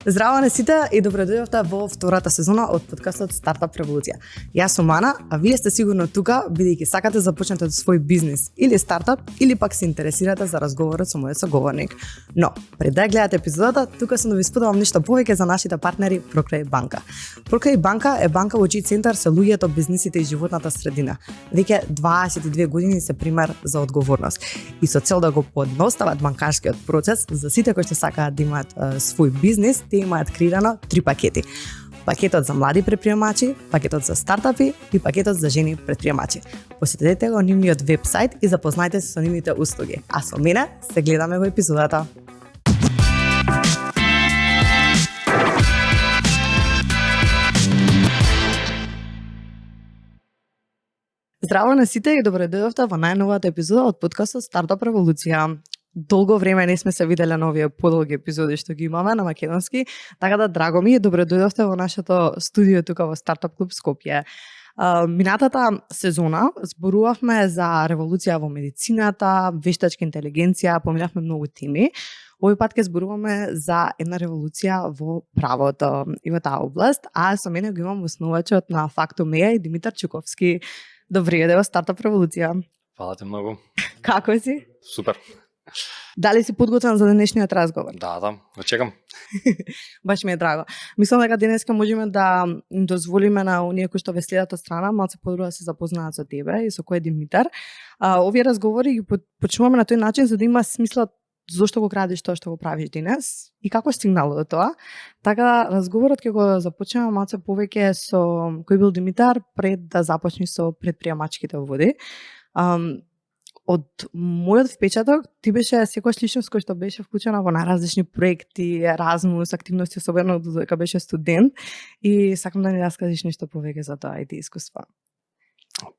Здраво на сите и добро дојдовте во втората сезона од подкастот Стартап Револуција. Јас сум Ана, а вие сте сигурно тука бидејќи сакате да започнете свој бизнис или стартап или пак се интересирате за разговорот со мојот соговорник. Но, пред да гледате епизодата, тука сум да ви споделам нешто повеќе за нашите партнери Прокрај банка. Прокрај банка е банка во чиј центар се луѓето, бизнисите и животната средина. Веќе 22 години се пример за одговорност. И со цел да го поедностават банкарскиот процес за сите кои што сакаат да имаат свој бизнис, те имаат креирано 3 пакети. Пакетот за млади предприемачи, пакетот за стартапи и пакетот за жени предприемачи. Посетете го нивниот вебсайт и запознајте се со нивните услуги. А со мене се гледаме во епизодата. Здраво на сите и добро дојдовте во најновата епизода од подкастот Стартап Револуција. Долго време не сме се виделе на овие подолги епизоди што ги имаме на македонски, така да драго ми е добро дојдовте во нашето студио тука во Стартап клуб Скопје. Минатата сезона зборувавме за револуција во медицината, вештачка интелигенција, поминавме многу теми. Овој пат ќе зборуваме за една револуција во правото и во таа област, а со мене го имам основачот на Фактумеја и Димитар Чуковски. Добри дојде во Стартап Револуција. Фала ти многу. Како си? Супер. Дали си подготвен за денешниот разговор? Да, го чекам. Баш ми е драго. Мислам дека денеска можеме да им дозволиме на оние кои што ве следат од страна малку подобро да се запознаат со тебе и со кој е Димитар. Овие разговори ги почнуваме на тој начин за да има смисла зошто го градиш тоа што го правиш денес и како стигнало до тоа. Така разговорот ќе го започнеме малку повеќе со кој бил Димитар пред да започне со предприемачките води. Од мојот впечаток, ти беше секојаш личност кој што беше вклучена во најразлични проекти, Еразмус, активности, особено додека беше студент, и сакам да ни раскажеш нешто повеќе за тоа и ти искуства.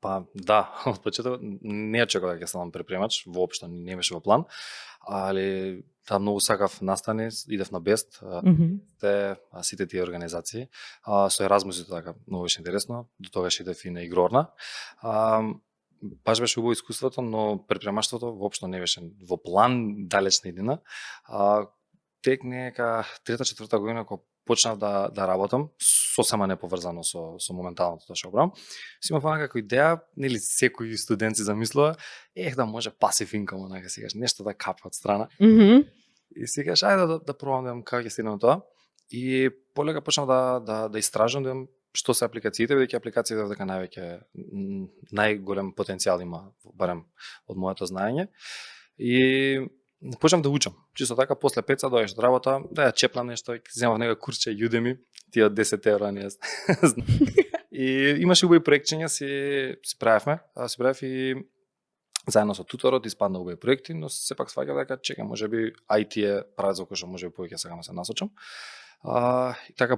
Па да, од почеток не очекував дека ќе станам предприемач, воопшто не беше во план, али многу сакав настани, идев на Бест, сите тие организации, со Еразмус и така, многу беше интересно, до тогаш идев и на Игрорна. Баш беше убаво искуството, но предприемаштвото воопшто не беше во план, далечна иднина. Тек нека 3-4 година кога почнав да работам, сосема неповрзано со моменталното тоа што правам, си имав некако идеја, нели секој студент си замислува, да може пасив инком, онака си кажеш, нешто да капа од страна. И си кажеш, ајде да пробам да видам како ќе стигнам тоа. И полека почнав да истражувам, да видам што се апликациите, бидејќи апликациите дека најголем потенцијал има, барем од моето знаење. И почнав да учам. Чисто така, после 5 дојдеш од работа, да ја чепнам нешто, земав некој курсче Udemy, тие од 10 евра не знам. И имаше убави проектчиња, си правевме, правев и заедно со туторот испадна убави проекти, но сепак сваќав дека чека, можеби IT е правец за кој што можеби повеќе сакам да се насочам. И така,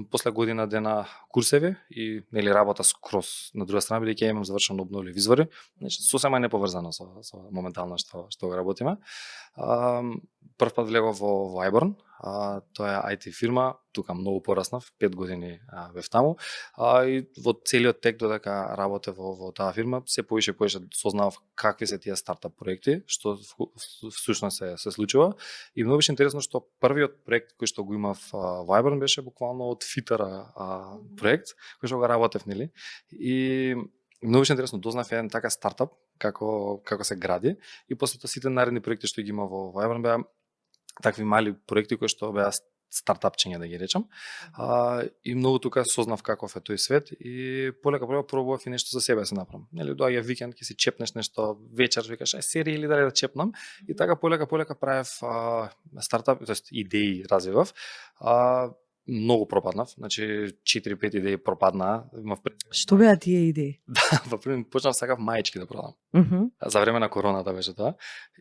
после година дена курсеви и нели работа скроз на друга страна, бидејќи имам завршено обновливи извори, значи сосема неповрзано со моментално што го работиме. Прв пат влегов во Iborn, тоа е IT фирма, тука многу пораснав, 5 години бев таму, и во целиот тек додека работев во таа фирма, се повише сознавав какви се тие стартап проекти, што всушност се случува, и многу беше интересно што првиот проект кој што го имав во Iborn беше буквално од Фитера проект, кој што го работев, нели? И многу беше интересно, дознав еден така стартап, како се гради, и после тоа сите наредни проекти што ги има во Iborn беа такви мали проекти кои што беа стартапчиња, да ги речам. И многу тука сознав каков е тој свет и полека пробував и нешто за себе се направам. Нели, доаѓа викенд, ќе си чепнеш нешто, вечер викаш, серија или дали да чепнам, и така полека правев стартап, тоест идеи развивав. Многу пропаднав, значи 4-5 идеи пропаднаа. Што беа тие идеи? Да, во првен почнав сакав маечки да продам. За време на короната беше тоа.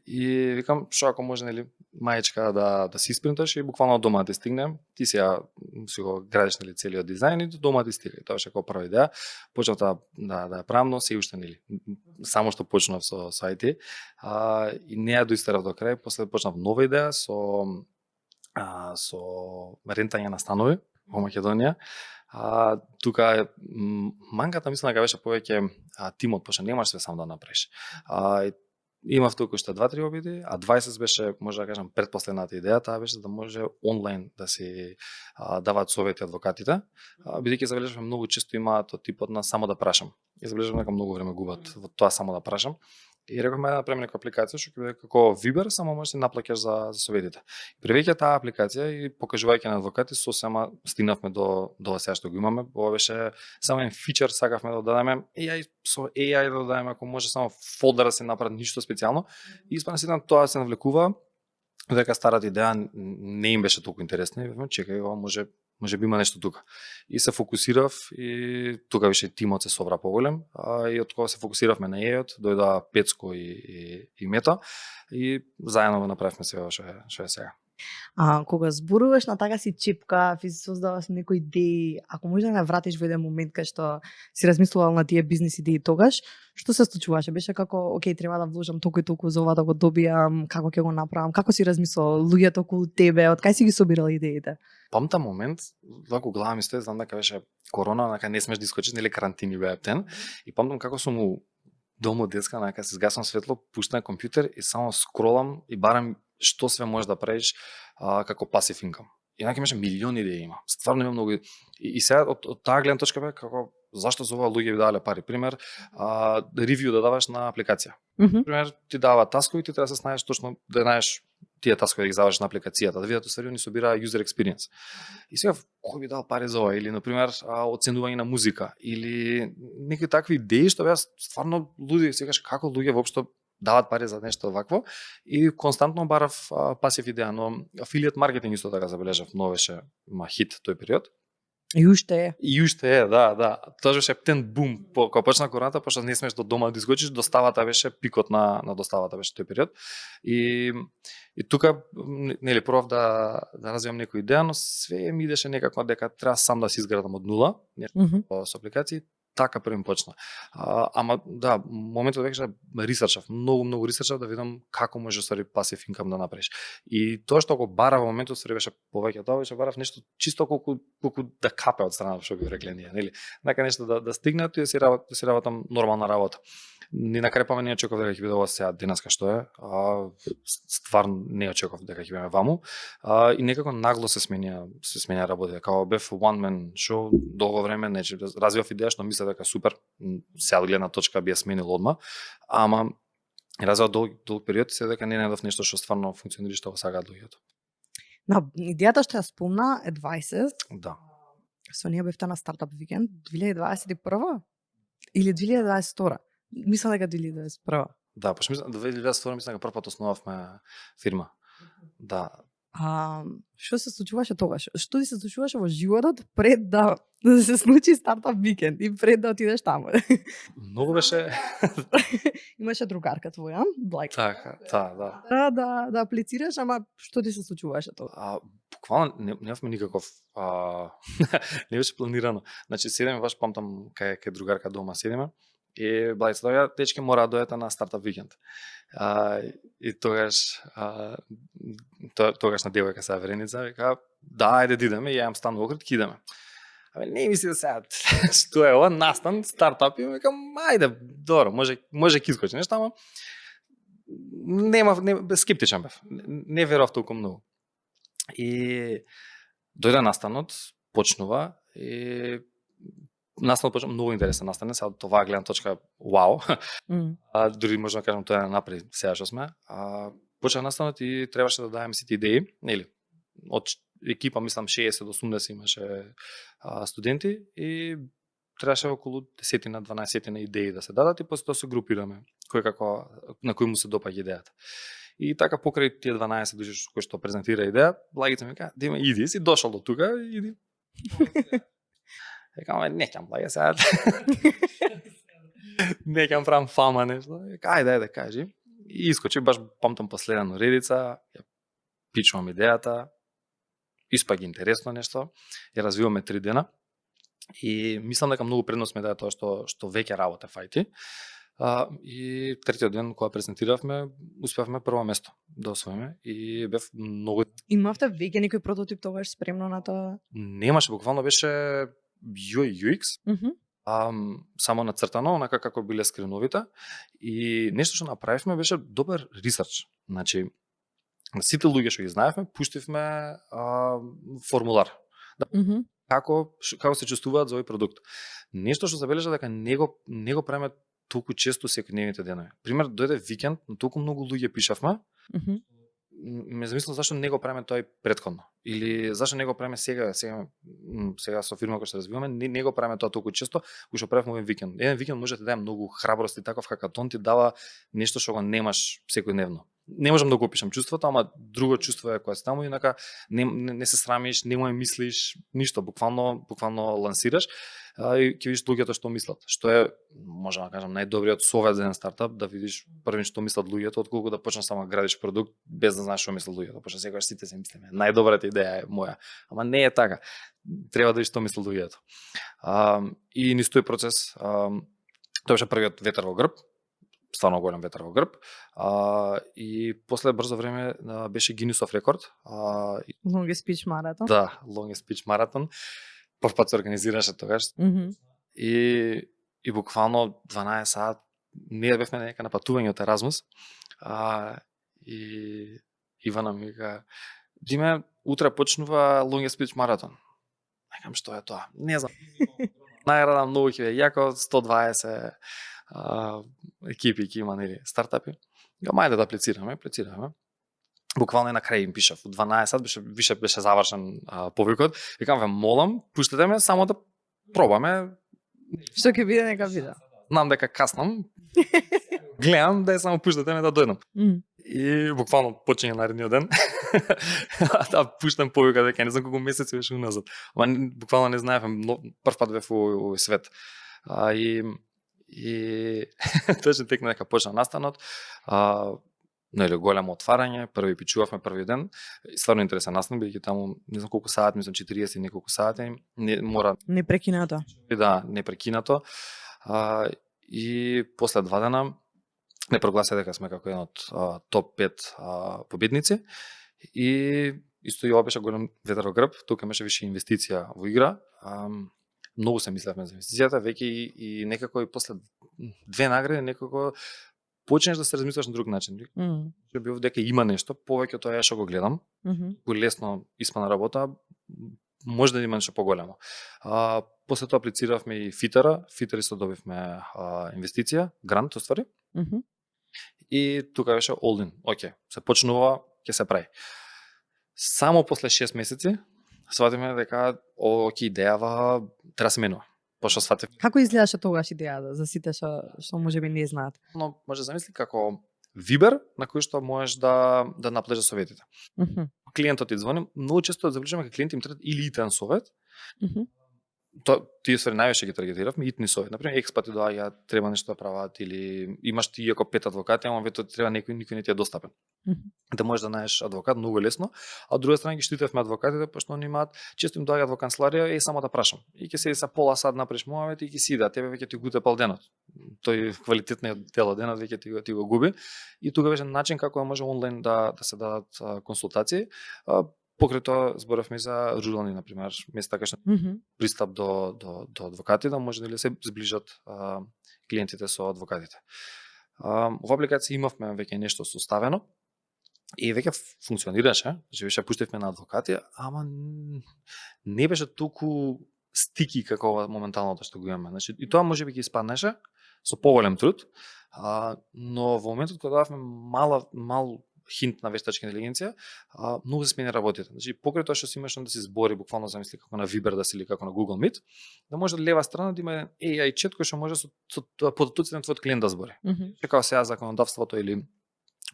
И викам, што ако може, нели, маечка да си испринташ и буквално дома да стигнем, ти си го градиш, нели, целиот дизајн и дома ти стига. Тоа беше како прва идеја. Почнав да ја правам, но се уште, нели, само што почнав со IT, и не ја доистерав до крај. После почнав нова идеја со рентање на станови во Македонија. Тука манката мислам дека беше повеќе тимот, пошто не можеш све сам да направиш. Имав толку што 2-3 обиди, а 20 беше, може да кажам, предпоследната идеја, таа беше да може онлайн да се даваат совети адвокатите, бидејќи забележавме многу често имаат од типот на само да прашам. И забележавме дека многу време губат во тоа само да прашам. И рековме да направиме некоја апликација што ќе биде како Viber, само можеш да наплаќаш за советите. Превеќе таа апликација и покажувајќи на адвокати, сосема стигнавме до сега што го имаме. Ова беше само еден фичер, сакавме да дадеме AI, со AI да дадеме, ако може само фолдер да се направи, ништо специјално. И испадна сетам тоа се навлекува, дека старата идеја не им беше толку интересна и чекај, ова може би има нешто тука. И се фокусирав и тука више тимот се собра поголем, и од кога се фокусиравме на AI-от, дојдоа Пецко и Мета и заедно го направивме сега што е сега. Кога зборуваш на така си чепка, си создаваш некои идеи, ако може да не вратиш во еден момент кај што си размислувал на тие бизнис идеи тогаш, што се случуваше? Беше како, окей, треба да вложам толку и толку за ова да го добијам, како ќе го направам, како си размислувал, луѓето околу тебе, од кај си ги собирал идеите? Памтам момент, вако глава ми стои, знам дека беше корона, нака не смеш да искочиш, нели карантини беа птен, и памтам како сум у дому деска, нака се згасам светло, пуштам компјутер и само скролам и барам што све можеш да правиш како passive income. И нака имаше милиони идеи има. Стварно има многу. И сега од таа гледна точка бе како зашто за ова луѓе ви давале пари. Пример, ревју да даваш на апликација. Пример, ти дава таскови, ти треба да се знаеш точно да знаеш тие таскови да ги завршиш на апликацијата, да видат уствари они собира user experience. И сега кој би дал пари за ова, или на пример оценување на музика, или некои такви идеи што беа стварно луди, секогаш како луѓе воопшто дават пари за нешто вакво, и константно барав пасив идеја, но афилијат маркетинг исто така забележав, но беше хит тој период. И уште е. И уште е, да. Тоа беше птен бум, кога почна короната, пошто не смеш до дома да изгочиш, доставата беше пикот на доставата беше тој период. И тука нели пробав да развијам некоја идеја, но све ми идеше некако дека треба сам да се изградам од нула, со апликации. Така први почна. Ама да, моментот беше да ресерчав, многу ресерчав да видам како може ствари пасив инкам да направиш. И тоа што го бара во моментот ствари беше повеќе тоа, беше барав нешто чисто колку да капе од страна што би рекле ние, нели? Нека нешто да стигнат и да си работам нормална работа. Ни на крај па не очекував дека ќе биде ова сега денеска што е. Стварно не очекував дека ќе биде ваму. И некако нагло се сменија работа. Као бев one man show долго време, развивав идеја што мислев дека супер. Сега од гледна точка би ја сменил одма, ама развивав долг период и се дека не најдов нешто што стварно функционира што го сакаат луѓето. На идејата што ја спомна е 20. Да. Со ние бевте на стартап викенд 2021 или 2022? Мислам дека 2021. Да, пошто мислам 2022 мислам дека првпат основавме фирма. Да. Што се случуваше тогаш? Што ти се случуваше во животот пред да се случи стартап викенд и пред да отидеш таму? Многу беше. Имаше другарка твоја, Блајка. Така, да. Да аплицираш, ама што ти се случуваше тоа? Буквално немавме никаков не беше планирано. Значи седеме баш памтам кај другарка дома седеме. И Блајца дојде, дечки мора да дојдете на стартап викенд. И тогаш на девојка сега Вереница вика, да, ајде да идеме, ја имам стан во Охрид, ќе идеме. Абе не мисли да сега што е ова настан стартап и викам ајде, добро, може ќе искочи нешто, ама нема скептичен бев. Не верував толку многу. И дојде настанот, почнува и настанот почна многу интересен настан, сега од оваа гледна точка вау. Дури можам да кажам тоа е напред сега што сме. Почна настанот и требаше да дајаме сите идеи, нели? Од екипа мислам 60 до 80 имаше студенти и требаше околу 10 на 12 на идеи да се дадат и после тоа се групираме кој како на кој му се допаѓа идејата. И така покрај тие 12 души кои што презентира идеја, Благица ми кажа, "Дима, иди, си дошол до тука, иди." Екам, не ќам Благи сега. Не ќам правам фама нешто. Ајде, кажи. И искочи баш памтам последна редица, ја пичувам идејата, испаѓа интересно нешто, ја развиваме 3 дена. И мислам дека многу предност ме даде тоа што веќе работе фајти. И третиот ден кога презентиравме, успеавме прво место да освоиме и бев многу. Имавте веќе некој прототип тогаш спремно на тоа? Немаше, буквално беше UI UX. само нацртано, онака како биле скриновите. И нешто што направивме беше добар ресерч. Значи, на сите луѓе што ги знаевме, пуштивме формулар. Како се чувствуваат за овој продукт. Нешто што забележа дека не го правиме толку често секојдневните денови. Пример, дојде викенд, но толку многу луѓе пишавме. Ме замислам зашто не го правиме тој претходно. Или зашто не го правиме сега со фирма која што развиваме, не го правиме тоа толку често, кој што правиме овој викенд. Еден викенд може да даде многу храброст и таков хакатон ти дава нешто што го немаш секојдневно. Не можам да го опишам чувството, ама друго чувство е кое се таму, инака не се срамиш, не му мислиш ништо, буквално лансираш и ќе видиш луѓето што мислат. Што е, можам да кажам, најдобриот совет за еден стартап, да видиш првин што мислат луѓето, отколку да почнеш само да градиш продукт без да знаеш што мислат луѓето. Пошто секогаш сите се мислиме, најдобрата идеја е моја, ама не е така. Треба да видиш што мислат луѓето. И низ тој процес, тоа беше првиот ветер во грб, стварно голем ветер во грб. И после брзо време беше Гинисов рекорд. Longest Speech Marathon. Да, Longest Speech Marathon. Прв пат се организираше тогаш. И буквално 12 сат ние бевме нека на патување од Еразмус. И Ивана ми вика: "Диме, утре почнува Longest Speech Marathon." Некам што е тоа? Не знам. Најрада многу ќе е јако, 120 екипи ќе има, нели, стартапи. Мајде да аплицираме. Буквално на крај им пишав. У 12 сат беше завршен повикот. Викам: "Ве молам, пуштете ме само да пробаме. Што ќе биде, нека биде. Знам дека каснам. Гледам да само пуштете ме да дојдам." И буквално почиња наредниот ден. Да пуштам повика дека не знам колку месеци беше уназад. Ама буквално не знаев, прв пат бев во свет. И точно текна дека почна настанот. Нели, големо отварање, први пичувавме први ден. Стварно интересен настан, бидејќи таму не знам колку сати, мислам 40 и неколку сати. Мора непрекинато. Да, непрекинато. И после 2 дена не прогласи дека сме како еден од топ 5 победници. И исто и ова беше голем ветер во грб, тука имаше више инвестиција во игра. Многу се мислевме за инвестицијата, веќе и некако и после 2 награди некако почнеш да се размислуваш на друг начин. Што бив дека има нешто, повеќе тоа што го гледам, го лесно испана работа, може да има нешто поголемо. После тоа аплициравме и Фитера исто добивме инвестиција, грант оствари. И тука беше all in. Океј, се почнува, ќе се прави. Само после 6 месеци сватиме дека идејава треба се менува. Пошто сватив. Како изгледаше тогаш идејата за сите што можеби не знаат? Но може да замисли како Вибер на кој што можеш да наплежа советите. Клиентот ти звони, многу често заближаме дека клиенти им требаат или итен совет. Тие ствари највише ги таргетиравме, итни совет. Например, експати доаѓаат, треба нешто да прават, или имаш ти иако 5 адвокати, ама вето треба никој не ти е достапен. Да можеш да најдеш адвокат многу лесно, а од друга страна ги штитевме адвокатите, пошто они имаат, често им доаѓаат во канцеларија, само да прашам. И ќе седи са пола сат напреш муавет и ќе си да, тебе веќе ти гуте пол денот. Тој квалитетниот дел од денот веќе ти го губи. И тука беше начин како може онлайн да се дадат консултации. Покрај тоа зборавме за рурални, например, места кај што пристап до адвокати, да може да се зближат клиентите со адвокатите. Во апликација имавме веќе нешто составено и веќе функционираше, беше пуштивме на адвокати, ама не беше толку стики како моменталното што го имаме. Значи, и тоа можеби ќе испаднеше со поголем труд, но во моментот кога дававме мал хинт на вештачка интелигенција, многу се смени работите. Значи, покрај тоа што си имаш да се збори, буквално замисли како на Viber да си или како на Google Meet, да може од лева страна да има AI чет кој што може со податоците на твојот клиент да збори. Како сега законодавството или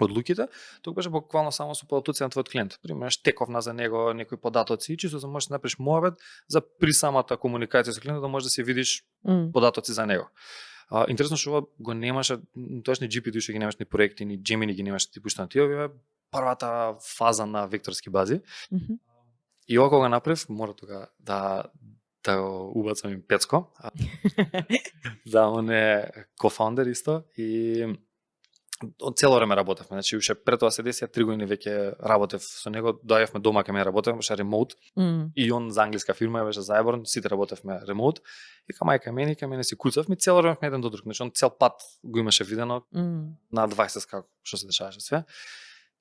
одлуките, тук беше буквално само со податоците на твојот клиент. Примерно, тековна за него некои податоци, чисто за можеш да направиш муабет за при самата комуникација со клиентот да можеш да се видиш податоци за него. Интересно што го немаше, тоаш ни GPT што ги немаш ни проекти, ни Gemini ги немаш ти пушта на тие, овие првата фаза на векторски бази. И ова кога направив, мора тука да го убацам им Пецко. Да, он е кофаундер исто и од цело време работевме. Значи уште пред тоа се деси 3 години веќе работев со него, доаѓавме дома кај мене работевме, беше ремоут. И он за англиска фирма беше заеборен, сите работевме ремоут. И кај мене си куцавме цело време еден до друг. Значи он цел пат го имаше видено на 20 како што се дешаваше све.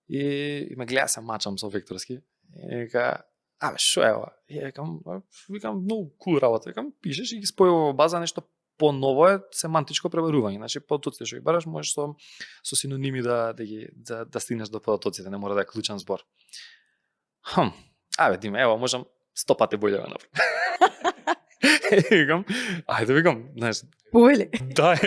И ме гледа се мачам со векторски. И вика, абе шо е ова? И викам многу кул работа. Викам пишеш и ги спојува во база нешто по-ново е семантичко пребарување. Значи податоците што ги бараш можеш со синоними да стигнеш до податоците, не мора да е клучен збор. Абе Диме, ево можам 100 пати боле да направам. Викам, ајде, знаеш, Поеле. Да.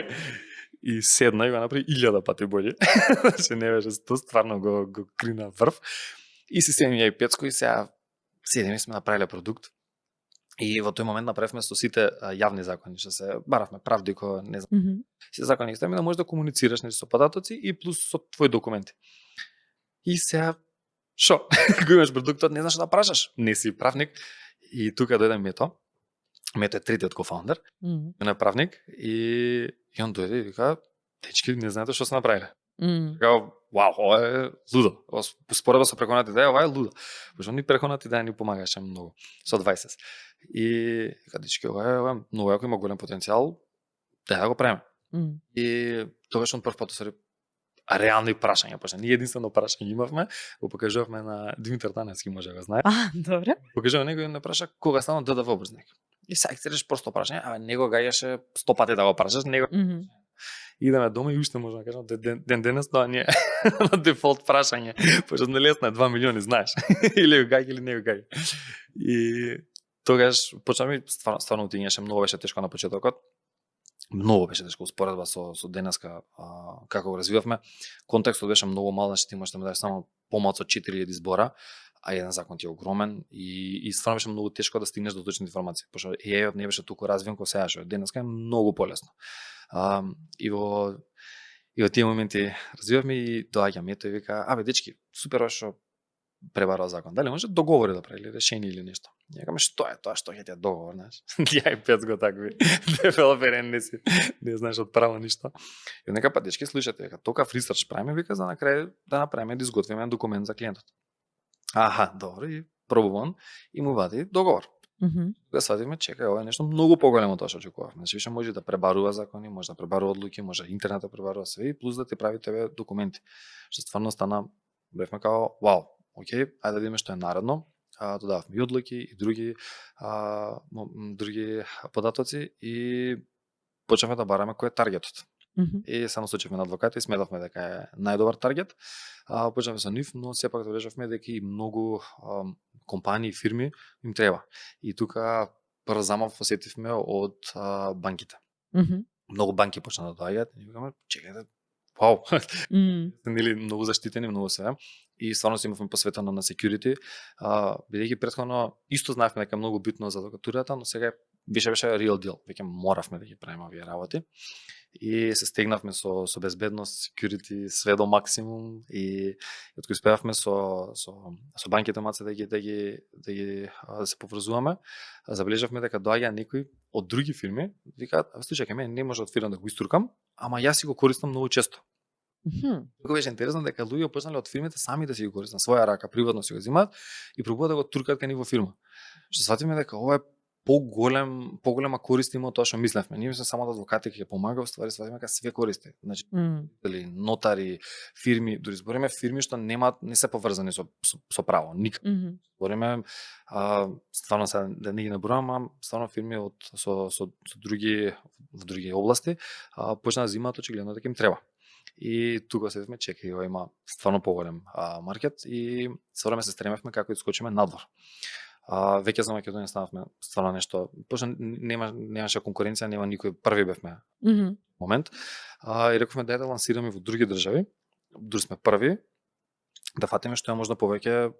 И седна и го направи 1000 пати боле. Значи не беше 100, стварно го крина врв. И си седим ја и Пецко и сега седиме сме направиле продукт. И во тој момент направивме со сите јавни закони, што се баравме правдико, не знам. Сите закони ги ставиме да можеш да комуницираш со податоци и плюс со твои документи. И сега шо? Го имаш продуктот, не знаеш да прашаш, не си правник. И тука дојде Мето. Мето е третиот кофаундер. Он е правник и он дојде и вика, дечки, не знаете што се направиле. Така, вау, ова е лудо. Споредба со преконати идеја, ова е лудо. Пошто ни преконати идеја ни помагаше многу со 20. И вика, дечки, ова е многу јако, има голем потенцијал, да го правиме. И тогаш он прв пат освари реални прашања, пошто ние единствено прашање имавме, го покажувавме на Димитар Таневски, може да го знае. Добре. Покажува него и не праша кога станува ДДВ обрзник. И сега ќе просто прашање, а него гајаше 100 пати да го прашаш, него. Идеме дома и уште можам да кажам ден денес тоа не е на дефолт прашање, пошто не лесно е 2 милиони, знаеш. Или го гај или не го гај. И тогаш почнаме стварно утињаше, многу беше тешко на почетокот. Многу беше тешко успоредба со денеска како го развивавме. Контекстот беше многу мал, значи ти можеш да ме дадеш само помалку од 4000 збора, а еден закон ти е огромен и стварно беше многу тешко да стигнеш до точни информации, пошто AI-от не беше толку развивен како сега, што денеска е многу полесно. И во тие моменти развивавме и доаѓа Мето и вика, абе дечки, супер што пребарува закон. Дали може договори да прави или решение или нешто? Ја кажам, што е тоа, што ќе ти договор, знаеш? Ја и Пецко такви девелопер не знаеш од право ништо. И нека па дечки слушате, вика, токав ресерч правиме, вика, за на крај да направиме да изготвиме документ за клиентот. Аха, добро, и пробувам и му вади договор. Да сватиме, чекај, ова е нешто многу поголемо од тоа што очекував. Значи више може да пребарува закони, може да пребарува одлуки, може интернет да пребарува све и плюс да ти прави тебе документи. Што стварно стана, бевме као, вау, окей, ајде да видиме што е наредно. Додававме и одлуки и други податоци и почнавме да бараме кој е таргетот. И само случивме на адвокати и сметавме дека е најдобар таргет. Почнавме со нив, но сепак довлежавме дека и многу компании и фирми им треба. И тука прв замав осетивме од банките. Многу банки почна да доаѓаат и викаме, чекајте, вау, нели многу заштитени, многу се. И стварно се имавме посветено на security, бидејќи претходно исто знаевме дека е многу битно за адвокатурата, но сега беше real deal, веќе моравме да ги правиме овие работи. И се стегнавме со безбедност, security, све до максимум и откој успеавме со банките маце да се поврзуваме, забележавме дека доаѓа некои од други фирми, викаат, слушај, кај мене не може од фирма да го истуркам, ама јас си го користам многу често. Тоа беше интересно дека луѓе почнале од фирмите сами да си го користат на своја рака, приватно си го земаат и пробуваат да го туркаат кај нив во фирма. Што сватиме дека ова е поголема корист има од тоа што мислевме. Ние сме само да адвокати ќе помага, ствари сватиме дека све користи. Значи, дали нотари, фирми, дури збориме фирми што не се поврзани со право, никако. Збориме стварно се да не ги набројам, стварно фирми со други области почнаа да земаат очигледно дека им треба. И тука седевме, чекај, ова има стварно поголем маркет и со време се стремевме како искочиме надвор. Веќе за Македонија станавме стварно нешто, пошто немаше конкуренција, нема никој, први бевме момент. И рековме да лансираме во други држави, дури сме први, да фатиме што е можда повеќе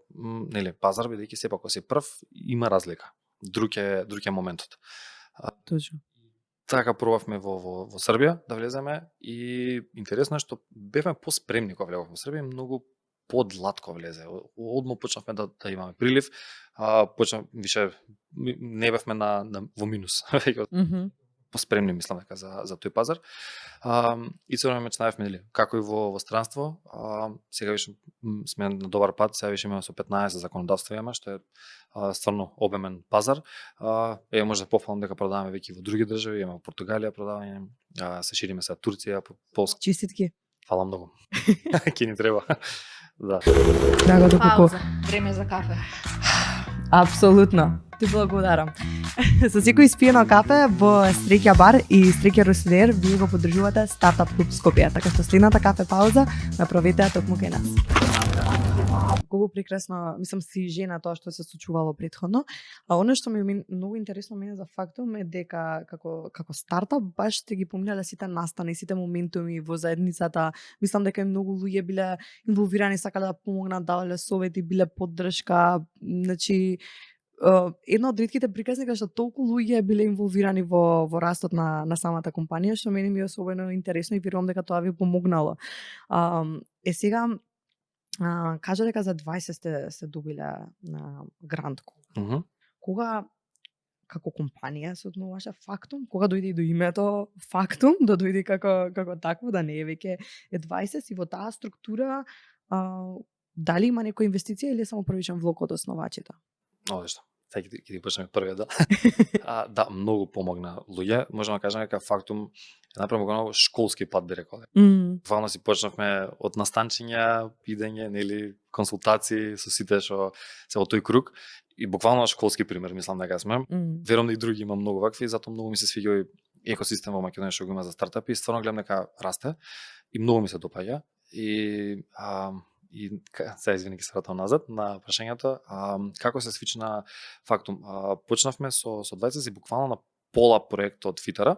пазар, бидејќи сепак кога си прв има разлика. Друг е моментот. Точно. Така пробавме во Србија да влеземе и интересно е што бевме поспремни кога влеговме во Србија, многу подлатко влезе. Одма почнавме да имаме прилив, више не бевме во минус. поспремни, мислам дека за тој пазар. И со време најавме, нели, како и во странство, сега више сме на добар пат, сега више имаме со 15 законодавства имаме, што е стварно обемен пазар. Може да пофалам дека продаваме веќе во други држави, имаме во Португалија продавање, се шириме се Турција, Полска. Честитки. Фала многу. Ке ни треба. Да. Да, доколку. Пауза. Време за кафе. Апсолутно. Ти благодарам. Со секој испиено кафе во Среќа бар и Среќа Росидер вие го поддржувате Стартап Клуб Скопје, така што следната кафе пауза направете ја токму кај нас. Колку прекрасно, мислам си жена тоа што се случувало претходно. А оно што ми многу интересно мене за фактум е дека како стартап баш сте ги поминале сите настани, сите моментуми во заедницата. Мислам дека и многу луѓе биле инволвирани, сакале да помогнат, давале совети, биле поддршка, значи една од ретките приказни кај што толку луѓе биле инволвирани во растот на самата компанија, што мене ми е особено интересно и верувам дека тоа ви помогнало. Сега кажа дека за 20 сте добиле на грант. Кога како компанија се одноваше Фактум, кога дојде и до името Фактум, да дојде како такво, да не е веќе е 20 и во таа структура дали има некоја инвестиција или само првичен влог од основачите? Одлично. Сега ќе ти почнеме првиот дел. Да, многу помогна луѓе. Можеме да кажеме дека Фактум е направено школски пат, би рекол. Буквално си почнавме од настанчиња, идење, нели, консултации со сите што се во тој круг и буквално школски пример, мислам дека сме. Верувам да и други има многу вакви, затоа многу ми се свиѓа и екосистем во Македонија што го има за стартапи и стварно гледам дека расте и многу ми се допаѓа и сега извини ќе се вратам назад на прашањето, како се свична Фактум. Почнавме со 20 и буквално на пола проект од Фитара.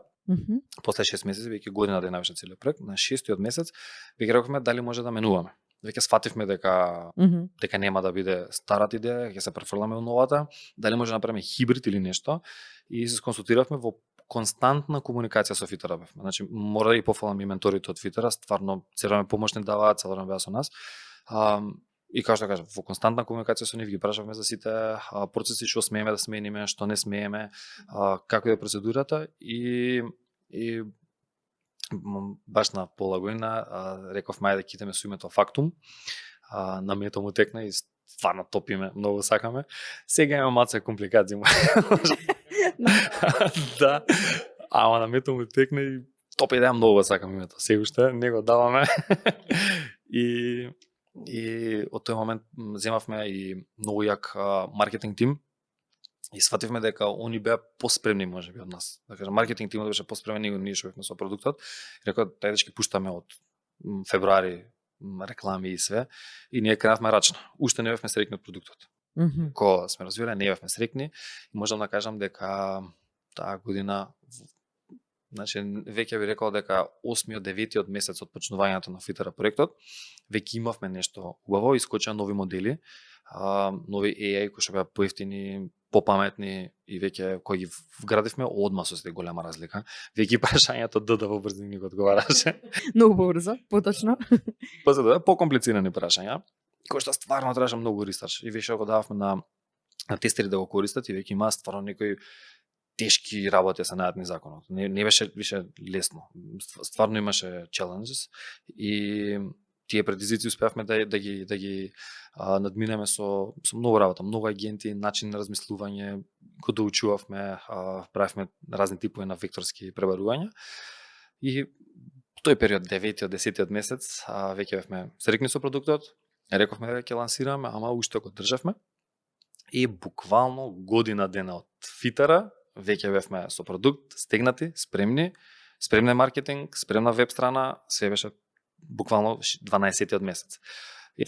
После 6 месеци, веќе година да навеше целиот проект, на 6-тиот месец веќе рековме дали може да менуваме. Веќе сфативме дека нема да биде старата идеја, ќе се префрламе во новата, дали може да направиме хибрид или нешто и се консултиравме во константна комуникација со Фитара бевме. Значи мора да ги пофалам и менторите од Фитара, стварно цело време помошни даваат, цело време беа со нас. И како што кажав, во константна комуникација со нив ги прашавме за сите процеси, што смееме да смениме, што не смееме, како е процедурата и баш на пола година реков мај да китеме со името Фактум. На мето му текна и стварно топиме, многу сакаме. Сега има маца компликации. Да, ама на мето му текна и топ идеја, многу сакам името. Сега уште не го даваме. И од тој момент земавме и многу як маркетинг тим и сфативме дека они беа поспремни можеби од нас. Да кажам, маркетинг тимот беше поспремен, ние што бевме со продуктот. Рекоа тај дечки пуштаме од февруари реклами и све и ние кренавме рачно. Уште не бевме среќни од продуктот. Кога сме развивале, не бевме среќни и можам да кажам дека таа година, значи веќе би рекол дека 8-9 месец од почнувањето на Фитара проектот, веќе имавме нешто убаво, искочија нови модели, нови AI кои што беа поевтини, попаметни и веќе кои ги вградивме одма со сите голема разлика. Веќе прашањето во брзини ни го одговараше. Многу побрзо, поточно. После тоа покомплицирани прашања, кои што стварно требаше многу ресерч и веќе го дававме на тестери да го користат и веќе имаа стварно некои тешки работи се најдни законот. Не беше више лесно. Стварно имаше challenges и тие предизвици успеавме да ги надминеме со многу работа, многу агенти, начин на размислување, го доучувавме, правевме разни типови на векторски пребарувања. И тој период 9-10 месец веќе бевме среќни со продуктот, рековме дека ќе лансираме, ама уште го државме. И буквално година дена од Фитара веќе бевме со продукт, стегнати, спремни маркетинг, спремна веб страна, све беше буквално 12-тиот месец.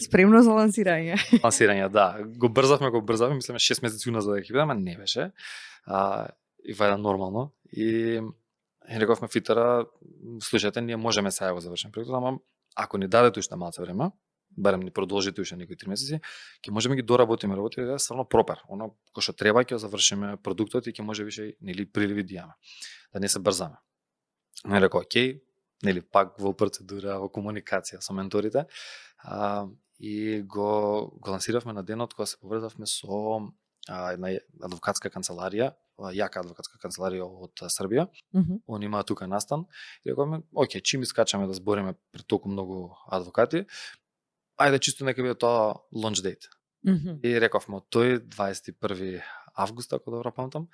Спремно за лансирање. Лансирање, да. Го брзавме, мислиме 6 месеци уназад да ќе бидеме, не беше. И вајда нормално. И рековме Фитара, слушајте, ние можеме сега го завршиме проектот, ама ако ни дадете уште малце време, барем ни продолжите уште некои 3 месеци, ќе можеме ги доработиме работите да е стварно пропер. Оно кој што треба ќе завршиме продуктот и ќе може више нели приливи да имаме. Да не се брзаме. Не рекол, окей, нели пак во процедура, во комуникација со менторите, и го лансиравме на денот кога се поврзавме со една адвокатска канцеларија јака адвокатска канцеларија од Србија. Мгм. Они имаат тука настан. И рековме, окей, чим искачаме да збориме пред толку многу адвокати, ајде чисто нека биде тоа launch date. Мгм. И рековме од тој 21 август, ако добро памтам,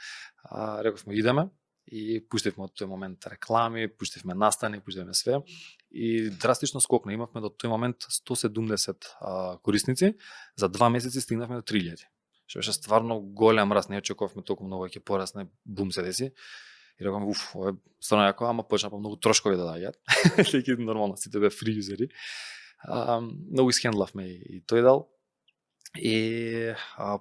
рековме идеме и пуштивме од тој момент реклами, пуштивме настани, пуштивме све и драстично скокна. Имавме до тој момент 170 корисници, за 2 месеци стигнавме до 3000. Што беше стварно голем раст, не очекувавме толку многу ќе порасне, бум се деси. И рековме, ова е стварно јако, ама почна по многу трошкови да доаѓаат. Леки нормално, сите бе фри юзери. Многу исхендлавме и тој дел. И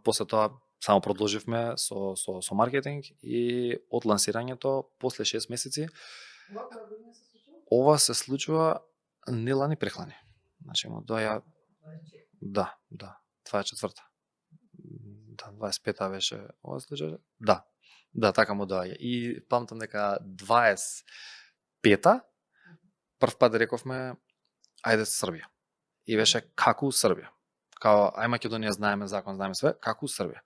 после тоа само продолживме со маркетинг и од лансирањето после 6 месеци ова се случува не лани прехлани. Значи му доја да, 24-та. Да, 25-та беше ова случај. Да, така му доаѓа. И памтам дека 25-та прв пат рековме ајде Србија. И беше како Србија. Као ај Македонија знаеме закон, знаеме све, како Србија.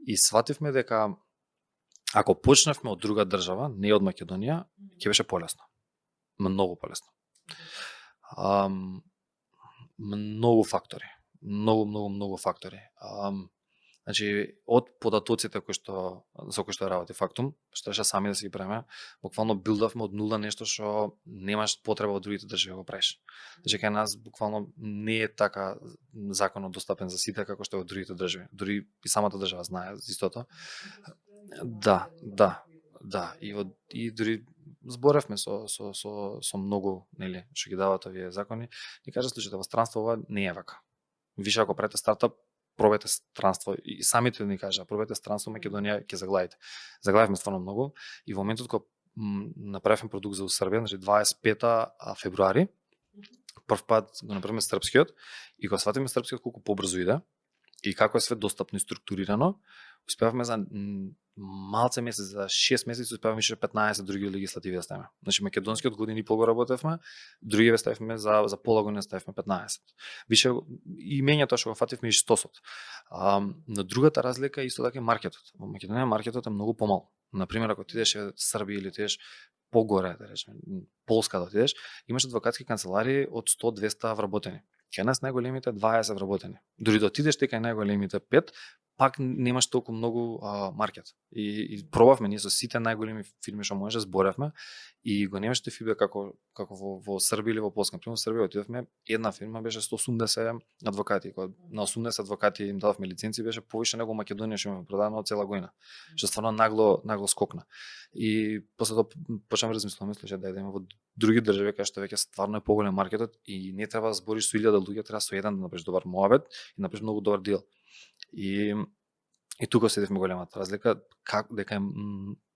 И свативме дека ако почневме од друга држава, не од Македонија, ќе беше полесно. Многу полесно. Многу фактори. Многу фактори. Значи, од податоците со кои што работи Фактум, што реше сами да си ги правиме, буквално билдавме од нула нешто што немаш потреба од другите држави да го правиш. Значи, кај нас буквално не е така законот достапен за сите како што е од другите држави. Дури и самата држава знае истото. Да. И дури зборевме со многу, нели, што ги даваат овие закони, и кажа случајте во странство ова не е вака. Више ако правите стартап, пробајте странство и самите ни кажа, пробајте странство Македонија, ќе заглавите. Заглавивме стварно многу и во моментот кога направивме продукт за Србија, значи 25 февруари, прв пат го направиме српскиот и кога сватиме српскиот колку побрзо иде и како е све достапно и структурирано, успеавме за малце месец, за 6 месеци успеавме више 15 други легислативи да ставиме. Значи македонскиот години и пол го работевме, другиве ставивме за пола година ставивме 15. Више и мењето што го фативме и стосот. На другата разлика е исто така и маркетот. Во Македонија маркетот е многу помал. Например, ако ти идеш во Србија или ти идеш погоре, да речеме, Полска да отидеш, имаш адвокатски канцеларии од 100-200 вработени. Кај нас најголемите 20 вработени. Дури да отидеш ти кај најголемите 5, пак немаш толку многу маркет. И пробавме ние со сите најголеми фирми што може, зборевме и го немаше фидбек како во Србија или во Полска. Пример, во Србија отидовме, една фирма беше 180 адвокати. Кога на 80 адвокати им дававме лиценци, беше повише него Македонија што имаме продадено од цела година. Што стварно нагло скокна. И после тоа почнавме размислуваме, слушај, да идеме во други држави кај што веќе стварно е поголем маркетот и не треба да збориш со 1000 луѓе, треба со еден да направиш добар муабет и направиш многу добар дел. И тука седевме големата разлика, дека е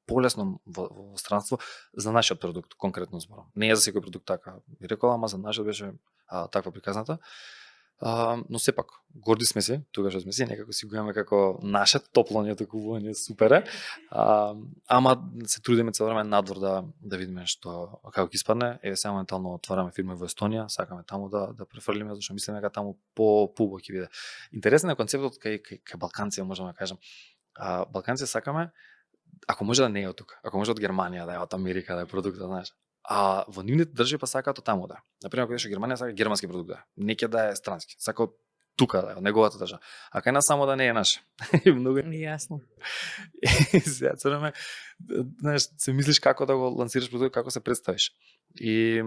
полесно во странство за нашиот продукт, конкретно зборам. Не е за секој продукт така би рекол, ама за нашиот беше таква приказната. Но сепак, горди сме се, тука што сме се, некако си го имаме како наше, топло не е такување, супер е. Ама се трудиме цело време надвор да видиме што како ќе испадне. Еве сега моментално отвараме фирма во Естонија, сакаме таму да префрлиме, зашто мислиме дека таму по-убаво ќе биде. Интересен е концептот кај балканци, можеме да кажем. Балканци сакаме, ако може да не е од тука, ако може од Германија да е, од Америка да е продуктот, знаеш. А во нивните држави па сакаат од таму да. Например, ако идеш во Германија, сака германски продукт да. Не ќе да е странски, сака од тука да е, од неговата држава. А кај нас само да не е наш. Многу Јасно. Сега цраме, знаеш, се мислиш како да го лансираш продукт, како се представиш. И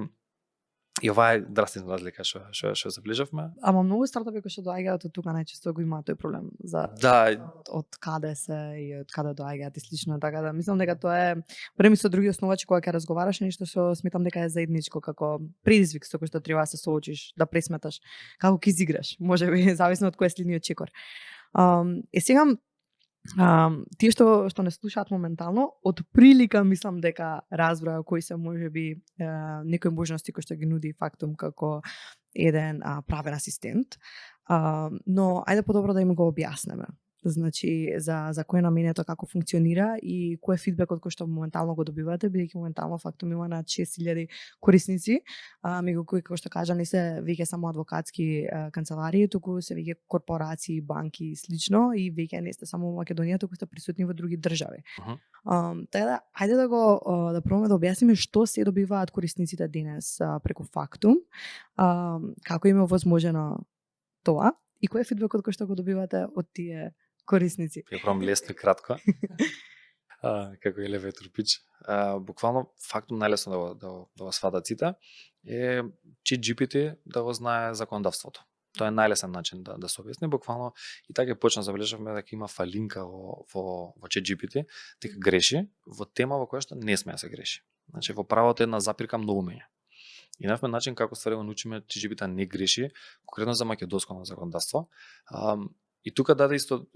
ова е драстична разлика што заближавме. Ама многу стартапи кои што доаѓаат од тука најчесто го имаат тој проблем за од каде се и од каде доаѓаат и слично, така да мислам дека тоа е преми со други основачи кога ќе разговараш нешто што сметам дека е заедничко како предизвик со кој што треба да се соочиш, да пресметаш како ќе изиграш, можеби зависно од кој е следниот чекор. Сега тие што не слушаат моментално, од прилика мислам дека разбраа кои се можеби некои можности кои што ги нуди Фактум како еден правен асистент, но ајде подобро да им го објаснеме. Значи за кој наменето како функционира и кој е фидбекот кој што моментално го добивате, бидејќи моментално фактум има над 6000 корисници, меѓу кои како што кажа не се веќе само адвокатски канцеларии, туку се веќе корпорации, банки и слично, и веќе не сте само во Македонија, туку сте присутни во други држави. Така да, ајде да пробаме да објасниме што се добиваат корисниците денес преку Фактум, како им е возможено тоа и кој е фидбекот кој што го добивате од тие корисници. Ја пробам лесно и кратко. Како елеватор пич. Буквално Фактум најлесно да го сватат сите е ChatGPT да го знае законодавството. Тоа е најлесен начин да се објасни. Буквално и така почна забележавме дека има фалинка во ChatGPT, дека греши во тема во која што не сме да се греши. Значи во правото една запирка многу меѓа. И најавме начин како ствари го научиме ChatGPT не греши, конкретно за македонско законодавство. И тука даде исто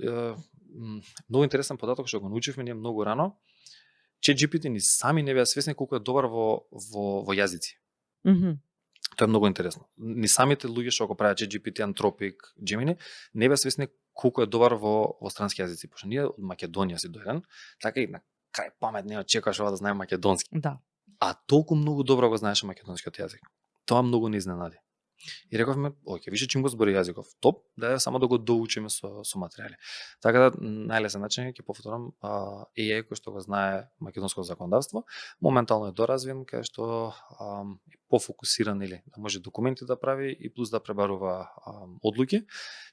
многу интересен податок што го научивме ние многу рано. ChatGPT ни сами не беа свесни колку е добар во јазици. Тоа е многу интересно. Ни самите луѓе што го прават ChatGPT, Anthropic, Gemini, не беа свесни колку е добар во странски јазици. Пошто ние од Македонија си дојден, така и на крај памет не очекуваш да знае македонски. Да. А толку многу добро го знаеше македонскиот јазик. Тоа многу не изненади. И рековме, оке, више чим го збори јазиков, топ, да е само да го доучиме со материјали. Така да најлесен начин ќе повторам AI кој што го знае македонско законодавство, моментално е доразвиен кај што е пофокусиран или да може документи да прави и плюс да пребарува одлуки.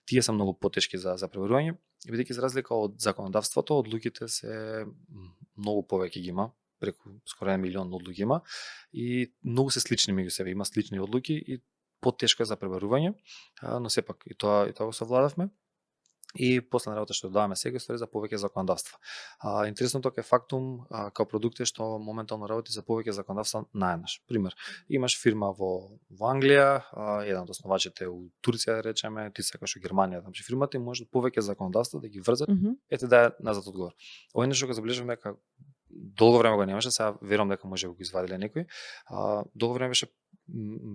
Тие се многу потешки за пребарување, бидејќи за разлика од законодавството, одлуките се многу повеќе ги има, преку скоро 1 милион одлуки има и многу се слични меѓу себе, има слични одлуки и потешко е за пребарување, но сепак и тоа го совладавме. И последна работа што даваме сега е за повеќе законодавства. Интересното е Фактум као продукт е што моментално работи за повеќе законодавства наеднаш. Пример, имаш фирма во Англија, еден од основачите у Турција, да речеме, ти сакаш во Германија, значи фирмата им може повеќе законодавства да ги врзат, ете да назад одговор. Ова нешто го забележуваме дека долго време го немаше, сега верувам дека може да го извадиле некој. Долго време беше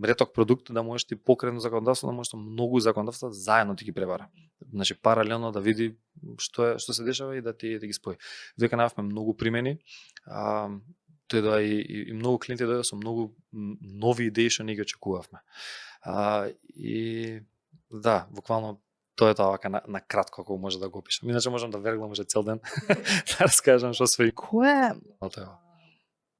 реток продукт да можеш ти покрено законодавство, да можеш многу законодавства заедно ти ги пребара. Значи паралелно да види што се дешава и да ти ги спои. Дека најавме многу примени. Тој да и многу клиенти дојде со многу нови идеи што не ги очекувавме. И да, буквално тоа е тоа вака на кратко како може да го опишам. Иначе можам да верглам може цел ден да раскажам што све.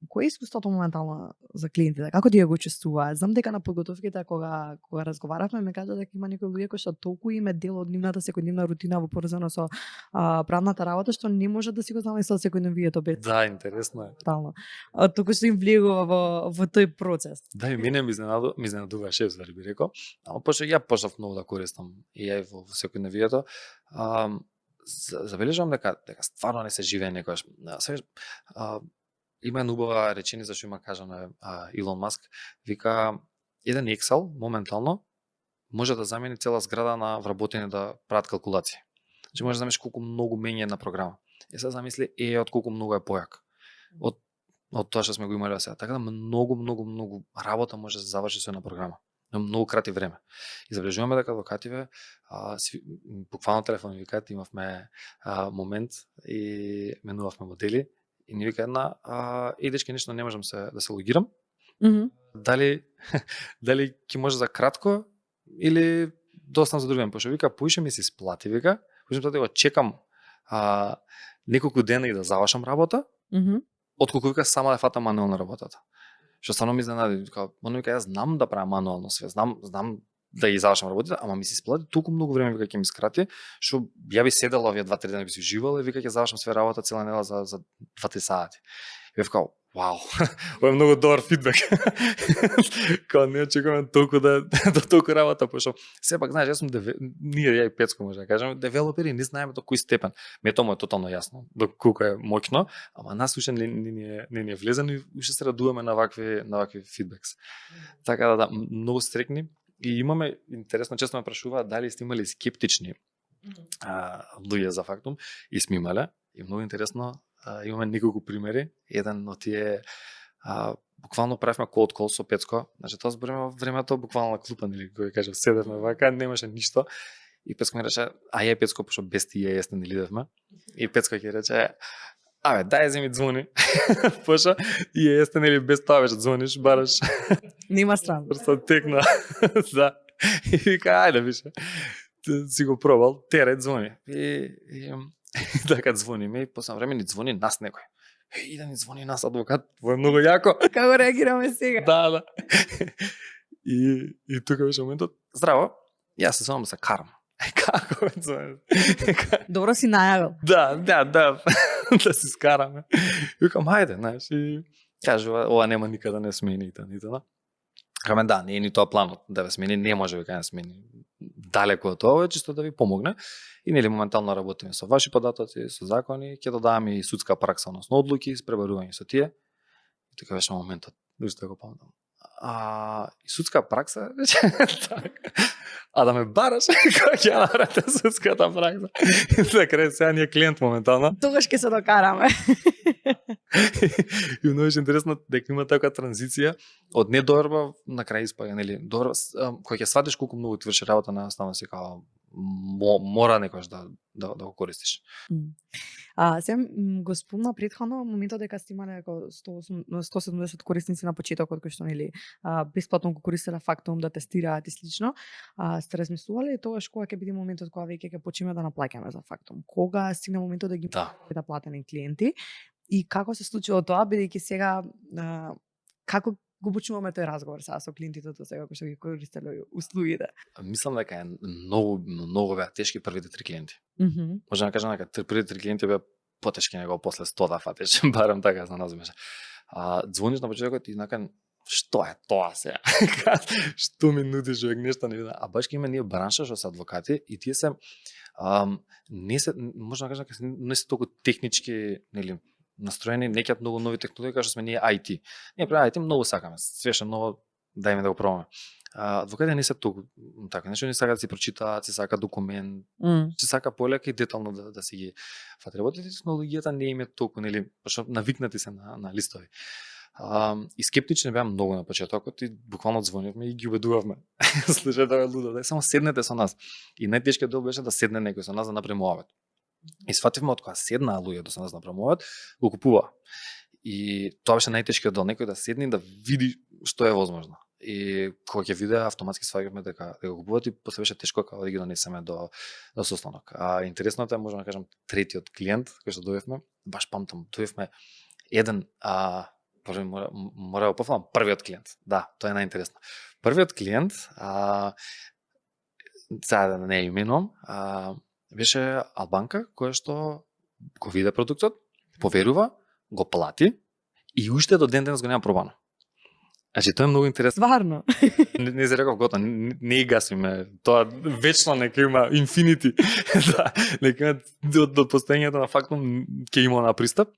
Кој е искуството моментално за клиентите? Како тие го чувствуваат? Знам дека на подготовките кога разговаравме ме кажа дека има некои луѓе кои што толку им е дел од нивната секојдневна рутина во поврзано со правната работа што не може да си го замислат секојдневието без. Да, интересно е. Тотално. Толку што им влегува во тој процес. Да, и мене ми изненадува шеф, звари би рекол. Ама пошто ја почнав многу да користам AI во секојдневието. Забележувам дека стварно не се живее некојаш. Има една убава реченица што има кажано Илон Маск, вика еден Excel моментално може да замени цела зграда на вработени да прават калкулации. Значи може да замислиш колку многу мене една програма. И сега замисли од колку многу е појак од тоа што сме го имали сега. Така да многу работа може да се заврши со една програма. На многу крати време. И забележуваме дека адвокативе буквално телефони викаат, имавме момент и менувавме модели. И ни вика една, дечки, нешто не можам да се логирам. Дали ќе може за кратко или достан за друген. Пошто вика, поише ми се исплати, вика. Поише тоа да го чекам неколку дена и да завршам работа, отколку вика сама да фатам мануелна работата. Што стварно ми изненади. Вика, јас знам да правам мануелно све, знам да ги завршам работите, ама ми се исплати толку многу време вика ќе ми скрати, што ја би седела овие 2-3 дена би си уживала и вика ќе завршам све работа цела недела за 2-3 сати. И вика, вау, ова е многу добар фидбек. Као не очекувам толку до толку работа, пошто сепак знаеш, јас сум ја и Пецко може да кажам, девелопери не знаеме до кој степен. Мето му е тотално јасно до колку е моќно, ама нас уште не ни е влезено и уште се радуваме на вакви фидбекс. Така да, многу стрекни. И имаме, интересно, често ме прашуваат дали сте имали скептични луѓе за Фактум, и сме имале. И многу интересно, имаме неколку примери. Еден од тие, буквално правихме cold call со Пецко. Значи, тоа збориме во времето буквално на клупан, или кој кажа, седевме вака, немаше ништо. И Пецко ми рече, а ја Пецко, пошто без тие јесен или идевме. И Пецко ќе рече, абе, дај зи ми звони. Пошто и јесен или без тоа веќе звониш, бараш. Нема стран. Просто текна. Да. И вика, ајде више. Си го пробал, терет звони. И така звониме и после време ни звони нас некој. И да ни звони нас адвокат, во е многу јако. Како реагираме сега? Да. И тука беше моментот. Здраво, јас се звонам да се карам. Како ме звони? Добро си најавил. Да. Да си скараме. Викам, хајде, знаеш, и кажува, ова нема никада не смени, нито. Каме да, не е ни тоа планот да ве смени, не може века да смени. Далеко од тоа, чисто да ви помогне. И нели моментално работиме со ваши податоци, со закони, ќе додаваме и судска пракса, односно одлуки, испребарување со тие. И така беше моментот, уште го памтам. И судска пракса, а да ме бараш, како ќе направите судската пракса? Така сега ние клиент моментално. Тогаш ќе се докараме. И многу интересно дека има таква транзиција од недоверба на крај испаѓа, нели, доверба кој ќе сватиш колку многу ти врши работа на станува си како мора некојаш да го користиш. Се го спомна претходно моментот дека сте имале како 170 корисници на почетокот кои што нели бесплатно го користеле Фактум да тестираат и слично. Сте размислувале тогаш кога ќе биде моментот кога веќе ќе почнеме да наплаќаме за Фактум? Кога стигне моментот да ги да платени клиенти? И како се случило тоа, бидејќи сега како го почнуваме тој разговор со клиентите тоа сега кои што ги користеле услугите? Мислам дека е многу беа тешки првите 3 клиенти. Може да кажам дека првите 3 клиенти беа потешки него после 100 да фатиш, барем така се назмеше. Звониш на почетокот и накан што е тоа сега? Што ми нудиш човек нешто не видам. А баш има ние бранша што се адвокати и тие се не се може да кажам дека не се толку технички, нели, настроени, не ќе многу нови технологии, како што сме ние IT. Ние прави IT многу сакаме, свеше ново, дајме да го пробаме. Адвокатите не се толку така, нешто не сака да си прочитаат, се сака документ, се сака полека и детално да си ги фат работите, технологијата не им е толку, нели, пошто навикнати се на листови. И скептични беа многу на почетокот и буквално звонивме и ги убедувавме. Слушајте, да лудо, само седнете со нас. И најтешкиот дел беше да седне некој со нас да направиме обед. И свативме од кога седнаа луѓе со нас да направуваат, го купува. И тоа беше најтешкиот дел, некој да седне и да види што е возможно. И кога ќе видеа, автоматски сваѓавме дека го купуваат и после беше тешко како да ги донесеме до состанок. Интересното е, можам да кажам, третиот клиент кој што дојавме, баш памтам, дојавме еден први мора да пофалам првиот клиент. Да, тоа е најинтересно. Првиот клиент, сега да не именувам, беше албанка која што го виде продуктот, поверува, го плати и уште до ден денес го нема пробано. Значи тоа е многу интересно. Стварно. Не се реков готово, не гасиме. Тоа вечно нека има инфинити. Да, нека има до постоењето на Фактум ќе има на пристап.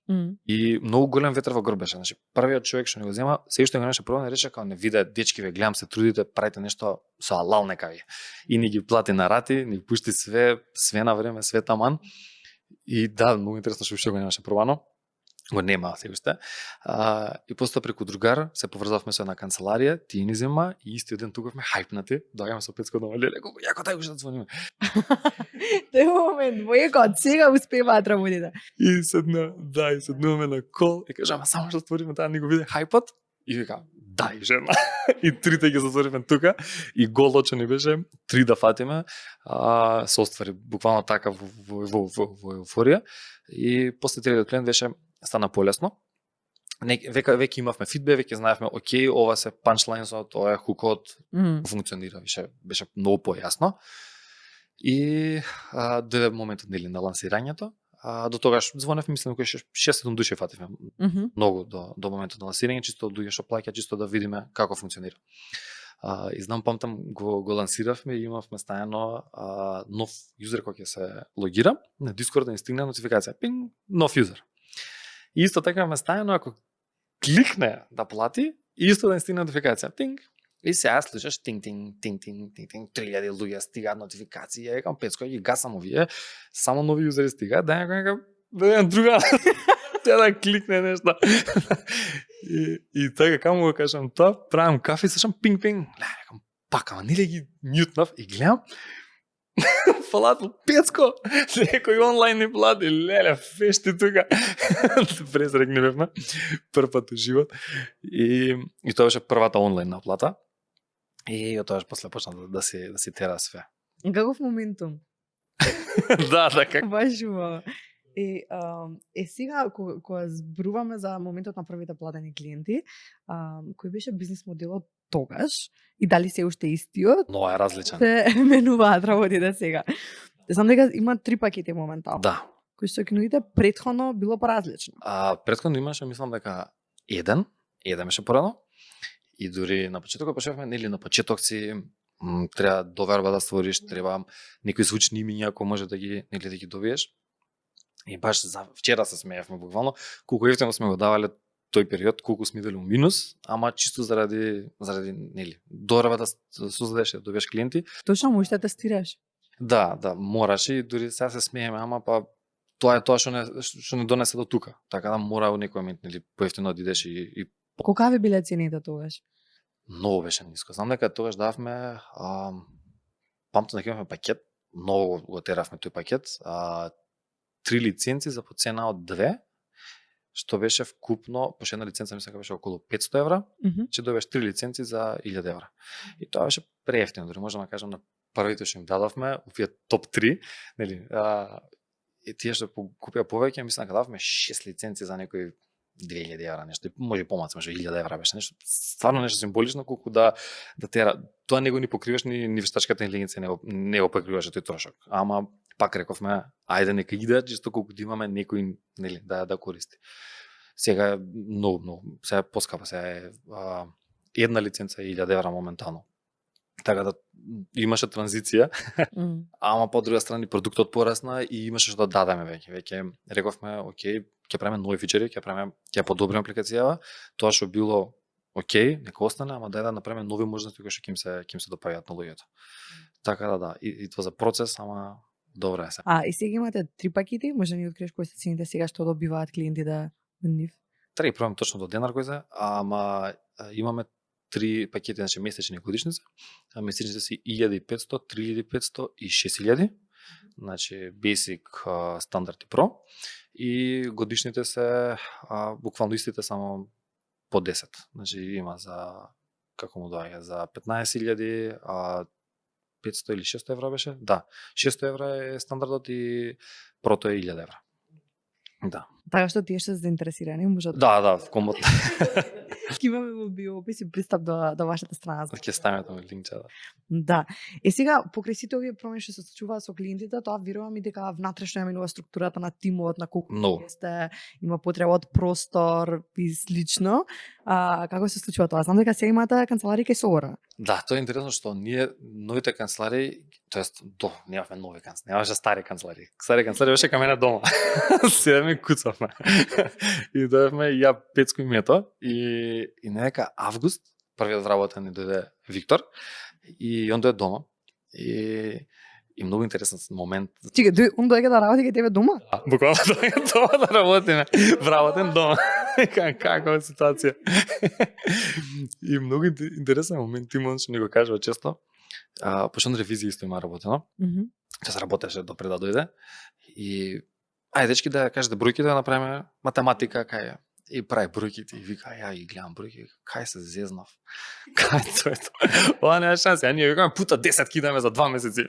И многу голем ветер во грб беше. Значи првиот човек што не го зема, се уште го неше пробано, рече како не виде дечки ве гледам се трудите, правите нешто со алал нека ви. И ни ги плати на рати, ни пушти све на време, све таман. И да, многу интересно што го немаше пробано. Го нема се уште. И после преку другар се поврзавме со една канцеларија, тие ни зема и истиот ден туковме хајпнати, доаѓаме со Пецко на Валерија, како јако тај уште звониме. Тој момент, војко од сега успеваат работите. И седнуваме на кол и кажаме само што отвориме таа ни го виде хајпот и вика дај жена. И трите ги затвориме тука и голоче ни беше 3 да фатиме. Се оствари буквално така во еуфорија и после третиот клиент беше стана полесно. Веќе имавме фидбек, веќе знаевме, окей, ова се панчлайнсот, ова е хукот, функционира, беше многу појасно. И дојде моментот нели на лансирањето. До тогаш звонев, мислам, кој 6-7 души фативме. Многу до моментот на лансирање, чисто луѓе што плаќаат, чисто да видиме како функционира. И знам, памтам, го лансиравме и имавме стајано нов јузер кој ќе се логира, на Discord да ни стигне нотификација, пинг, нов јузер. И исто така ме стајано, ако кликне да плати, исто да ни стигне нотификација. Тинг. И сега слушаш тинг, 3000 луѓе стигаат нотификации. Ја викам, Пецко, ги гасам овие, само нови јузери стигаат, да ја друга, да кликне нешто. И така, камо го кажам тоа, правам кафе, слушам пинг. Викам, пак, ама нели ги мјутнав и гледам, Платил 500, некој онлайн ни плати, леле, фешти тука. Презрекни бевме, прв пат у живот. И тоа беше првата онлайн наплата. И од тоа после почна да си тера све. Каков моментум? Да, така. Баш убаво. Сега, кога зборуваме за моментот на првите платени клиенти, кој беше бизнис моделот тогаш и дали се уште истиот? Но е различен. Се менуваат работите сега. Знам дека има 3 пакети моментално. Да. Кои што кинуите претходно било поразлично. Претходно имаше, мислам дека еден беше порано. И дури на почетокот почнавме, нели на почеток си треба доверба да створиш, треба некои звучни имиња ако може да ги добиеш. И баш за вчера се смеевме буквално колку ефтино сме го давале тој период, колку сме идели у минус, ама чисто заради нели доверба да создадеш, да добиеш клиенти. Точно можеш да тестираш. Да, мораш и дури сега се смееме, ама па тоа е тоа што не донесе до тука. Така да мора во некој момент нели поевтино да идеш и Колкави биле цените тогаш? Многу беше ниско. Знам дека тогаш давме, памтам дека имавме пакет, многу го теравме тој пакет, 3 лиценци за по цена од 2, што беше вкупно, по една лиценца мислам дека беше околу 500 евра, че добиеш 3 лиценци за 1000 евра. И тоа беше преевтино, дори можам да кажам на првите што им дадовме, овие топ 3, нели, и тие што купија повеќе, мислам дека давме 6 лиценци за некои 2000 евра, нешто, може помалку, може 1000 евра беше нешто, стварно нешто символично, колку да тера, тоа не го ни покриваш ни вештачката интелигенција, не го покриваше тој трошок. Ама пак рековме, ајде нека иде, чисто колку да имаме некој, нели, да користи. Сега е многу, сега е поскапа, сега е една лиценца 1000 евра моментално. Така да имаше транзиција, ама по друга страна продуктот порасна и имаше што да дадеме веќе. Веќе рековме, окей, ќе правиме нови фичери, ќе подобриме апликацијава. Тоа што било окей, нека остане, ама дај да направиме нови можности кои што ќе се допаѓаат на луѓето. Така да, и тоа за процес, ама добро е се. И сега имате 3 пакети, може да ни откриеш кои се цените сега што добиваат клиентите од нив? Треба да пробам точно до денар кој се, ама имаме 3 пакети, значи месечни и годишници. Месечните си 1500, 3500 и 6000. Значи Basic, Standard и Pro. И годишните се буквално истите, само по 10. Значи има за, како му доаѓа, за 15.000, 500 или 600 евра беше? Да, 600 евра е стандардот и Прото е 1000 евра. Да. Така што тие што се заинтересирани можат. Да, комод. Ќе имаме во биоопис и пристап до вашата страна. Ќе ставиме таму линкче, да. Да. Сега покрај сите овие промени што се случуваат со клиентите, тоа верувам и дека внатрешно ја менува структурата на тимот, на колку сте, има потреба од простор и слично. Како се случува тоа? Знам дека сега имате канцеларија кај Собора. Да, тоа е интересно што ние новите канцеларии, тоест немавме нови канцеларии, немаше стари канцеларии. Стари канцеларии беше кај мене дома. Сега ми куцавме. И дојавме ја Пецко и Мето и нека август, првиот вработен ни дојде Виктор и он дојде дома и многу интересен момент. Чекај, он дојде да работи кај тебе дома? Да, буквално дојде дома да работиме. Вработен дома. Каква ситуација. И многу интересен момент Тимон што ни го кажува често. Пошто ревизија исто има работено. Тоа се работеше допред да дојде и ајде дечки да кажете бројките да направиме математика кај и прави бројките и вика ја ги гледам бројки, кај се зезнав. Кај тоа е тоа. Ова нема шанси, а ние викаме пута 10 кидаме за 2 месеци.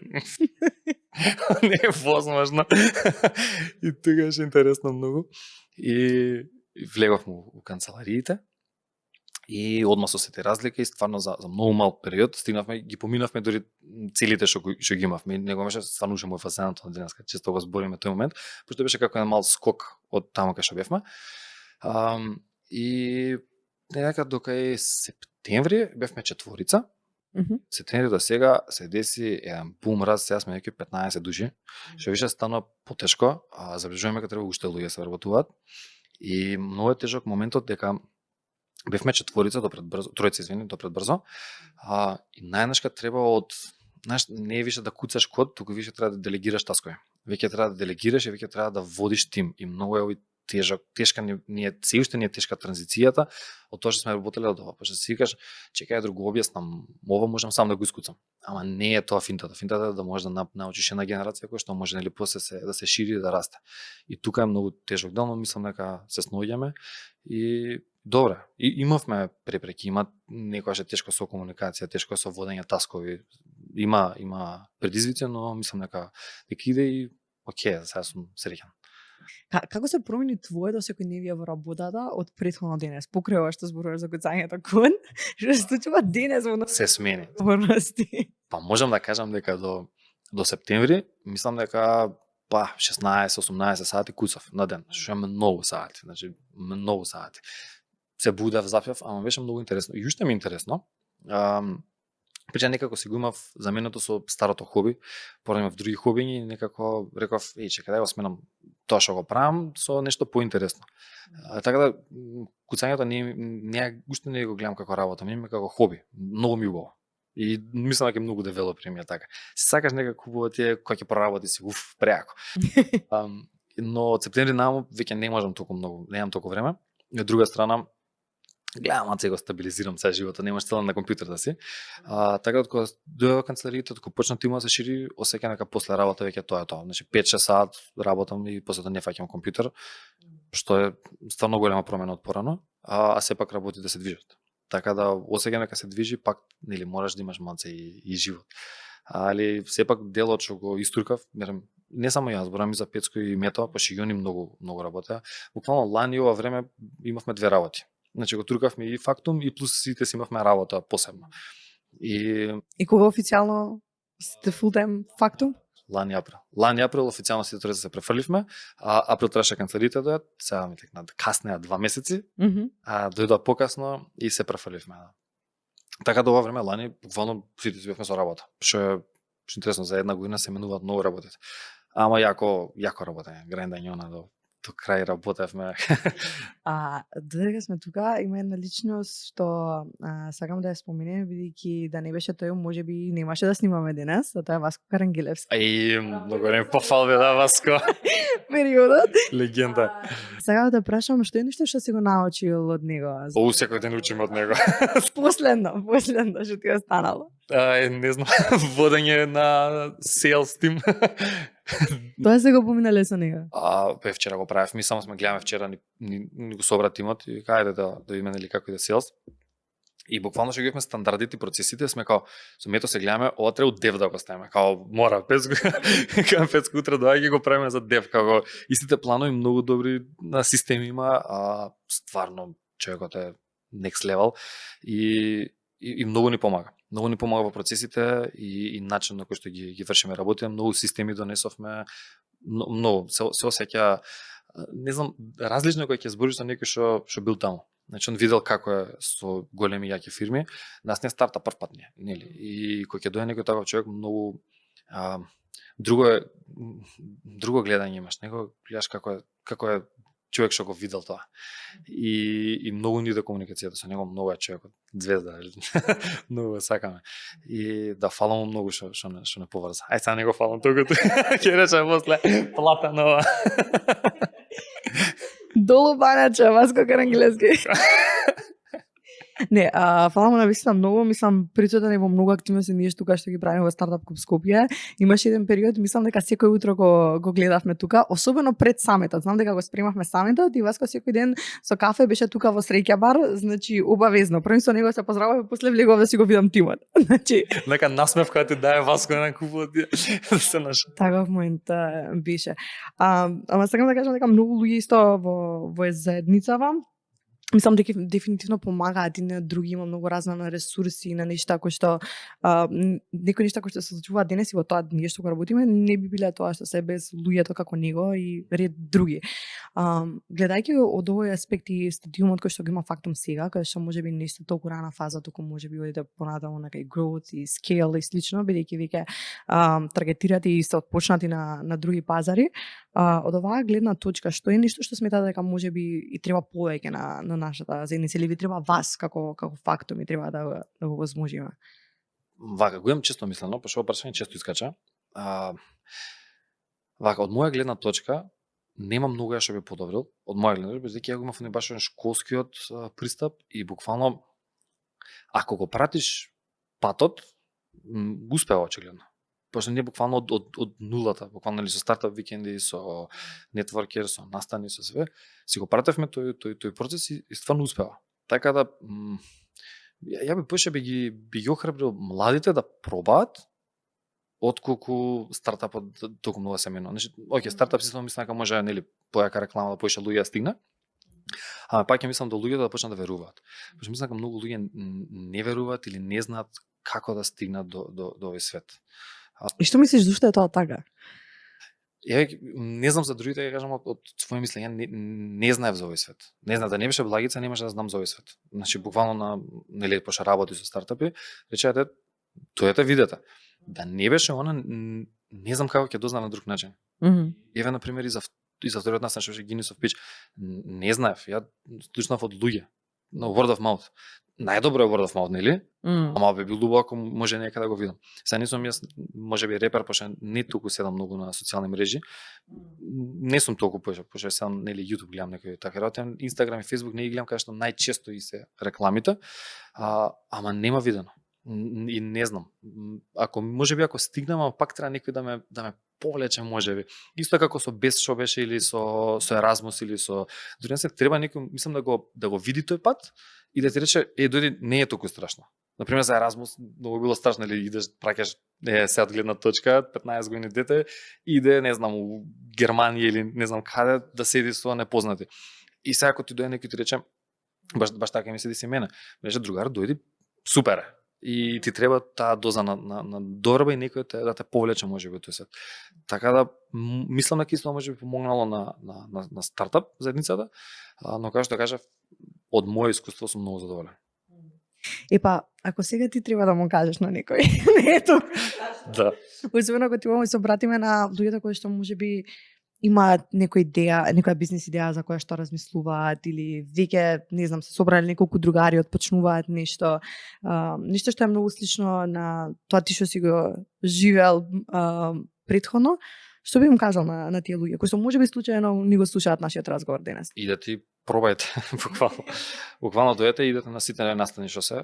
Не е возможно. И тоа беше интересно многу. И влеговме у канцелариите и одма со сите разлики и стварно за многу мал период стигнавме, ги поминавме дори целите што ги имавме. Него беше стварно уште мој фасцинантно на денеска, често го збориме тој момент, пошто беше како еден мал скок од таму кај што бевме. И нека докај септември бевме 4. Септември до сега се деси еден бум раз, сега сме некои 15 души, што више станува потешко, забележуваме дека треба уште луѓе се вработуваат. И многу е тежок моментот дека бевме 4 допред брзо, 3 допред брзо. И најнашка треба не е више да куцаш код, туку више треба да делегираш таскови. Веќе треба да делегираш и веќе треба да водиш тим. И многу е овој тешка не е, се уште не е тешка транзицијата од тоа што сме работеле од ова. Пошто си викаш, чекај да го објаснам, ова можам сам да го искуцам. Ама не е тоа финтата. Финтата е да можеш да научиш една генерација која што може нели после да се шири и да расте. И тука е многу тежок дел, но мислам дека се сноѓаме и добре. И имавме препреки, има некојаш е тешко со комуникација, тешко со водење таскови. Има предизвици, но мислам дека иде и окей, сега сум среќен. Како се промени твоето секојдневие во работата од претходно денес? Покрај ова што зборуваш за гоцањето кон, што се случува денес во Се смени. одговорности? Па можам да кажам дека до септември, мислам дека 16-18 сати куцав на ден, што е многу сати, значи многу сати. Се будев, запјав, ама беше многу интересно. И уште ми е интересно. Прича некако си го имав заменето со старото хоби, порано имав други хобиња и некако реков, чекај да го сменам тоа што го правам со нешто поинтересно. Така да куцањето уште не го гледам како работа, ми како хоби. Многу ми убаво. И мислам дека многу девелопери ми е така. Се сакаш некако купува тие кои ќе проработи си, преако. Но од септември нааму веќе не можам толку многу, немам толку време. И од друга страна гледам, се го стабилизирам сега животот, немаш цела на компјутерот си. Така да кога дојдов канцеларијата, кога почна тимот да се шири, осеќам дека после работа веќе тоа е тоа. Значи 5-6 сат работам и после тоа не фаќам компјутер, што е стварно голема промена од порано, а сепак работи да се движат. Така да осеќам дека се движи, пак нели мораш да имаш малце и живот. Али сепак делот што го истуркав, не само јас, зборам и за Пецко и Мето, пошто и они многу работеа. Буквално лани ова време имавме две работи. Значи го туркавме и Фактум и плюс сите си имавме работа посебно. И кога официјално сте фултайм Фактум? Лани април официјално сите тројца се префрливме, а април требаше канцеларите да дојат, сега ми текна каснеа 2 месеци, а дојдоа покасно и се префрливме. Така да ова време лани буквално сите си бевме со работа. Што е интересно, за една година се менуваат многу работите. Ама јако работење, грајндање до крај работевме. Додека сме тука, има една личност што сакам да ја споменем, бидејќи да не беше тој, можеби немаше да снимаме денес, а тоа е Васко Карангелевски. Многу не пофалби да Васко. Периодот. Легенда. Сакам да прашам што е нешто што си го научил од него? Секој ден учим од него. Последно што ти останало? Не знам, водење на sales team. Тоа се го поминале со него. Вчера го правев, ми само сме гледаме вчера, ни го собра тимот и кајде да видиме нели како иде sales. И буквално што ги имавме стандардите и процесите, сме као со Мето се гледаме, ова треба дев да го ставиме, као мора Пецко утре доаѓа го правиме за дев, како истите планови многу добри на системи има, стварно човекот е next level и многу ни помага. Многу ни помага во процесите и начин на кој што ги вршиме работите, многу системи донесовме, многу се осеќа, не знам, различно кога ќе збориш со некој што бил таму. Значи он видел како е со големи јаки фирми, нас не старта прв пат нели. И кога ќе дојде некој таков човек, многу друго гледање имаш, него гледаш како е човек што го видел тоа. И многу ни да комуникацијата со него, многу е човекот, звезда, многу го сакаме. И да фалам многу што не поврза. Ај сега не го фалам толку, ќе речем после плата нова. Долу банача, Васко Карангелевски. Не, фала му навистина многу, мислам, присутен е во многу активности ние тука што ги правиме во Стартап Клуб Скопје. Имаше еден период, мислам дека секој утро го гледавме тука, особено пред самитот. Знам дека го спремавме самитот и Васко секој ден со кафе беше тука во Среќа бар, значи обавезно. Прво со него се поздравував, после влегов да си го видам тимот. Значи, нека насмевка ти дае Васко на купот да се наш. Таков момент беше. Ама сакам да кажам дека многу луѓе исто во заедницава мислам дека дефинитивно помагаат и на други, има многу размена ресурси на нешта кои што некои нешта кои што се случуваат денес и во тоа ние што го работиме не би биле тоа што се без луѓето како него и ред други. Гледајќи од овој аспект и стадиумот кој што го има Фактум сега, кај што можеби не сте толку рана фаза, туку можеби одите понатаму на кај growth и scale и слично, бидејќи веќе таргетирате и се отпочнати на други пазари. Од оваа гледна точка, што е нешто што сметате дека можеби и треба повеќе на нашата заедница или ви треба вас како Фактум и треба да го возможиме? Вака, го имам често мислено, пошто ова прашање често искача. Вака, од моја гледна точка, нема многу што би подобрил од моја гледна точка, бидејќи ја го имав баш школскиот пристап и буквално ако го пратиш патот, успеа очигледно. Пошто не буквално од нулата, буквално со стартап викенди, со нетворкер, со настани, со све, си го пратевме тој процес и стварно успеа. Така да ја би поише би ги охрабрил младите да пробаат отколку стартапот толку многу се менува. Значи, оке, стартап системот мислам дека може нели појака реклама да поише луѓе да стигне. А пак ја мислам да луѓето да почнат да веруваат. Пошто мислам дека многу луѓе не веруваат или не знаат како да стигнат до овој свет. И што мислиш зашто е тоа така? Не знам за другите, ја кажам од своје мислење, не знаев за овој свет. Не знам, да не беше Благица, немаше да знам за овој свет. Значи буквално нели пошто работи со стартапи, речете дојдете видете. Да не беше она, не знам како ќе дознам на друг начин. Еве на пример и за вториот настан што беше Guinness of Pitch, не знаев, ја слушнав од луѓе, на word of mouth. Најдобро е word of mouth, нели? Ама би бил убаво ако може некаде да го видам. Сега не сум јас, можеби репер, пошто не толку седам многу на социјални мрежи. Не сум толку пошто сам нели YouTube гледам некои така работи, Instagram и Facebook не ги гледам кај што најчесто и се рекламите. Ама нема видено. И не знам. Ако можеби ако стигнам, пак треба некој да ме повлече можеби. Исто како со Без што беше или со Erasmus или со други се треба некој, мислам да го види тој пат и да ти рече дојди, не е толку страшно. Например за Erasmus многу било страшно, или идеш праќаш се од гледна точка 15 години дете иде не знам у Германија или не знам каде да седи со непознати. И сега ако ти дојде некој ти рече баш така ми седи си мене. Рече другар дојди, супер е. И ти треба таа доза на дорба и некој да те повлече можеби тој свет. Така да мислам дека исто може би помогнало на стартап заедницата, но како што кажав, од моје искуство сум многу задоволен. Епа, ако сега ти треба да му кажеш на некој, не ето. Да. Особено ако ти се обратиме на луѓето кои што можеби имаат некоја идеја, некоја бизнис идеја за која што размислуваат или веќе, не знам, се собрали неколку другари, отпочнуваат нешто, нешто што е многу слично на тоа ти што си го живеел претходно, што би им кажал на тие луѓе кои што можеби случајно не го слушаат нашиот разговор денес? И да ти пробајте, буквално. Буквално дојдете и идете на сите настани што се,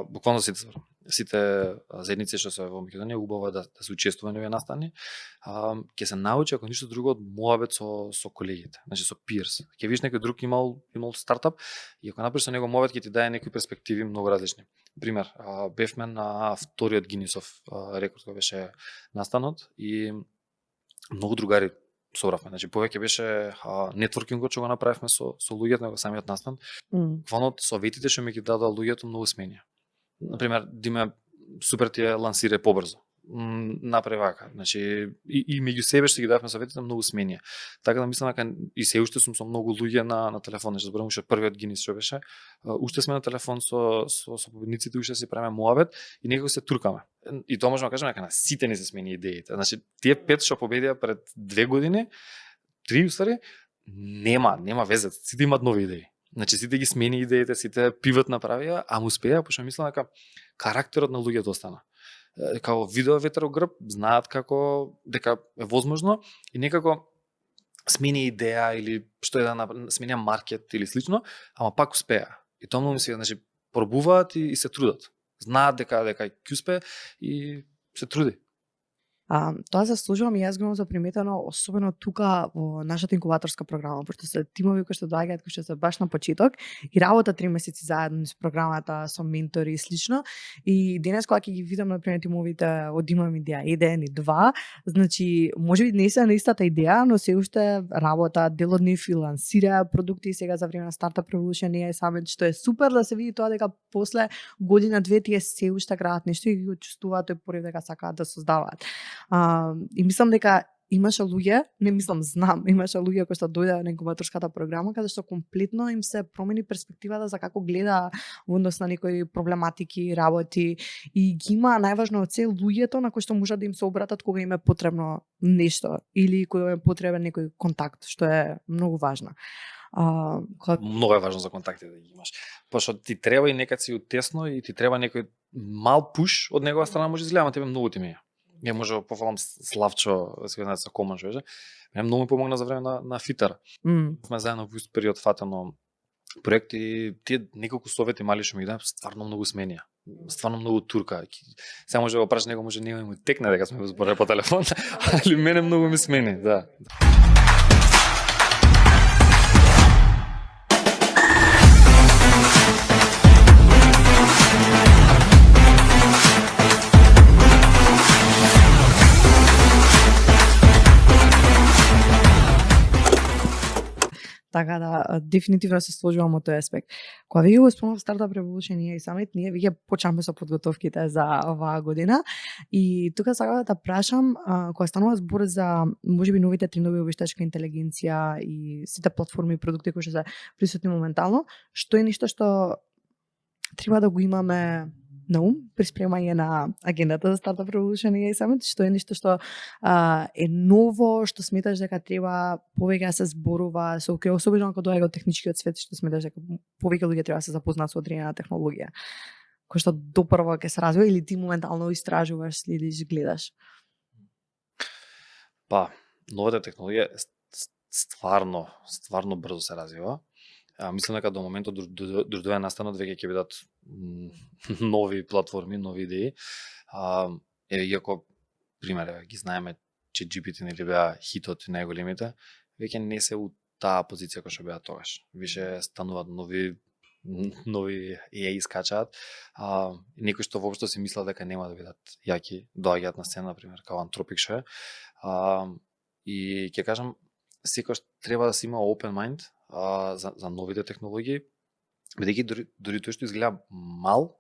буквално сите заедници што се во Македонија, убаво е да се учествува на овие настани. Ќе се научи ако ништо друго од моабет со колегите, значи со peers. Ќе видиш некој друг имал стартап и ако направиш со него моабет ќе ти даде некои перспективи многу различни. Пример, бевме на вториот Гинисов рекорд кој беше настанот и многу другари собравме. Значи повеќе беше нетворкингот што го направивме со луѓето на самиот настан. Буквално советите што ми ги дадоа луѓето многу сменија. Например, Диме супер ти е лансирај побрзо. Направи вака. Значи и меѓу себе што ги давме советите многу сменија. Така да мислам дека и се уште сум со многу луѓе на телефон, што зборам уште првиот Гинис што беше. Уште сме на телефон со победниците, уште си правиме моабет и некако се туркаме. И тоа можеме да кажеме дека на сите не се смени идеите. Значи тие 5 што победија пред 2 години, 3 уствари, нема везе, сите имаат нови идеи. Значи сите ги смени идеите, сите пивот направија, а му успеа, пошто мислам дека карактерот на луѓето остана. Како видео ветер грб, знаат како дека е возможно и некако смени идеја или што е да сменија маркет или слично, ама пак успеа. И тоа многу ми се, значи пробуваат и се трудат. Знаат дека ќе успее и се труди. Тоа заслужувам и јас го имам заприметено, особено тука во нашата инкубаторска програма, пошто се тимови кои што доаѓаат, кои што се баш на почеток и работа 3 месеци заедно со програмата, со ментори и слично. И денес кога ќе ги видам на пример тимовите од имам идеја 1 и 2, значи можеби не се на истата идеја, но се уште работа, дел од нив лансира продукти сега за време на Startup Revolution не е самет, што е супер да се види тоа дека после година 2 тие се уште граат нешто и го чувствуваат тој порив дека сакаат да создаваат. И мислам дека имаше луѓе, знам, имаше луѓе кои што дојдоа на инкубаторската програма каде што комплетно им се промени перспективата за како гледа во однос на некои проблематики, работи и ги има најважно од се луѓето на кои што можат да им се обратат кога им е потребно нешто или кога им е потребен некој контакт, што е многу важно. Многу е важно за контактите да ги имаш. Пошто ти треба и некад си утесно и ти треба некој мал пуш од негова страна, може изгледа, ама тебе многу ти меја. Ја може да пофалам Славчо, со Коман што беше. Мене многу ми помогна за време на фитера. Сме заедно во ист период фатено проект и тие неколку совети мали што ми дадат, стварно многу сменија. Стварно многу турка. Сега може да го прашаш него, може не му текне дека сме збореле по телефон, али мене многу ми смени, да. Така да, дефинитивно се сложувам од тој аспект. Кога ви го спомнав Startup Revolution и Summit, ние веќе почнавме со подготовките за оваа година и тука сакам да прашам, кога станува збор за можеби новите трендови во вештачка интелигенција и сите платформи и продукти кои што се присутни моментално, што е нешто што треба да го имаме на ум при спремање на агендата за Startup Revolution и Summit, што е нешто што е ново, што сметаш дека треба повеќе да се зборува, особено ако доаѓа од техничкиот свет, што сметаш дека повеќе луѓе треба да се запознаат со одредена технологија, кој што допрво ќе се развива или ти моментално истражуваш, следиш, гледаш? Па, новата технологија стварно брзо се развива. Мислам дека до моментот дождоја настанот веќе ќе бидат нови платформи, нови идеи. Иако пример ги знаеме че GPT нели беа хитот и најголемите, веќе не се у таа позиција која што беа тогаш. Више стануваат нови AI искачаат. Некои што воопшто си мислат дека нема да бидат јаки, доаѓаат на сцена, например, као Anthropic што е. И ќе кажам, секојаш треба да се има open mind за новите технологии, бидејќи дори тој што изгледа мал,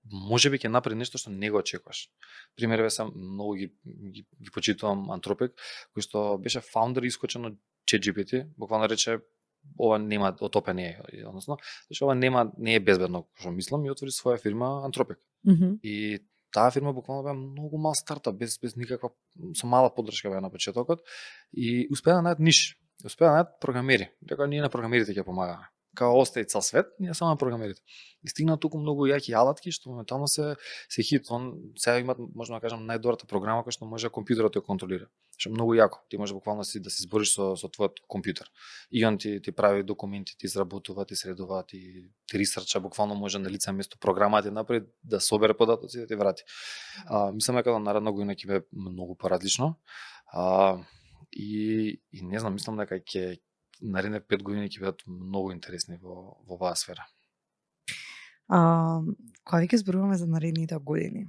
можеби ќе направи нешто што не го очекуваш. Пример, сам многу ги почитувам Anthropic, кој што беше фаундер искочен од ChatGPT, буквално рече ова нема од OpenAI, односно, зашто ова не е безбедно, што мислам, и отвори своја фирма Anthropic. И таа фирма буквално беа многу мал стартап, без никаква, со мала поддршка беа на почетокот и успеа да најдат ниш. Успеа да најдат програмери. Дека ние на програмерите ќе помагаме. Као остаи цел свет, ние само на програмерите. И стигна туку многу јаки алатки што моментално се хит. Сега имат, можеме да кажам, најдобрата програма која што може компјутерот ја контролира. Што е многу јако. Ти може буквално да се збориш со твојот компјутер. И он ти прави документи, ти изработува, ти средува, ти ресерча, буквално може на лице место програмата ти направи да собере податоци и да ти врати. Мислам дека наредна година ќе биде многу поразлично. И не знам, мислам дека ќе наредни 5 години ќе бидат многу интересни во оваа сфера. Кога веќе зборуваме за наредните години,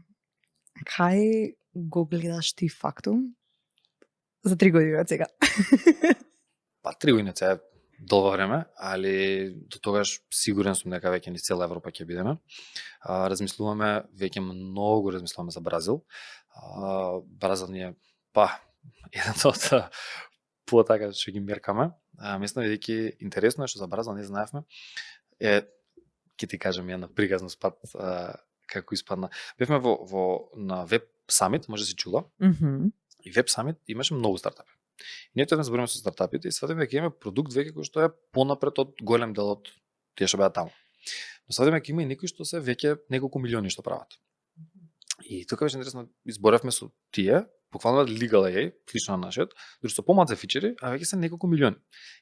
кај го гледаш ти фактум за 3 години од сега? Па 3 години е долго време, али до тогаш сигурен сум дека веќе низ цела Европа ќе бидеме. Размислуваме, веќе многу размислуваме за Бразил. Бразил ни е еден од така што ги меркаме. Мислам дека интересно е што за Бразил не знаевме. Ќе ти кажам една пригазност пат како испадна. Бевме на Web Summit, може да си чула. И Web Summit имаше многу стартапи. И ние тоа збориме со стартапите и сватиме дека имаме продукт веќе кој што е понапред од голем дел од тие што беа таму. Но сватиме дека има и некои што се веќе неколку милиони што прават. И тука беше интересно, изборевме со тие, буквално legal AI, слично на нашиот, дори со помалку фичери, а веќе се неколку милиони.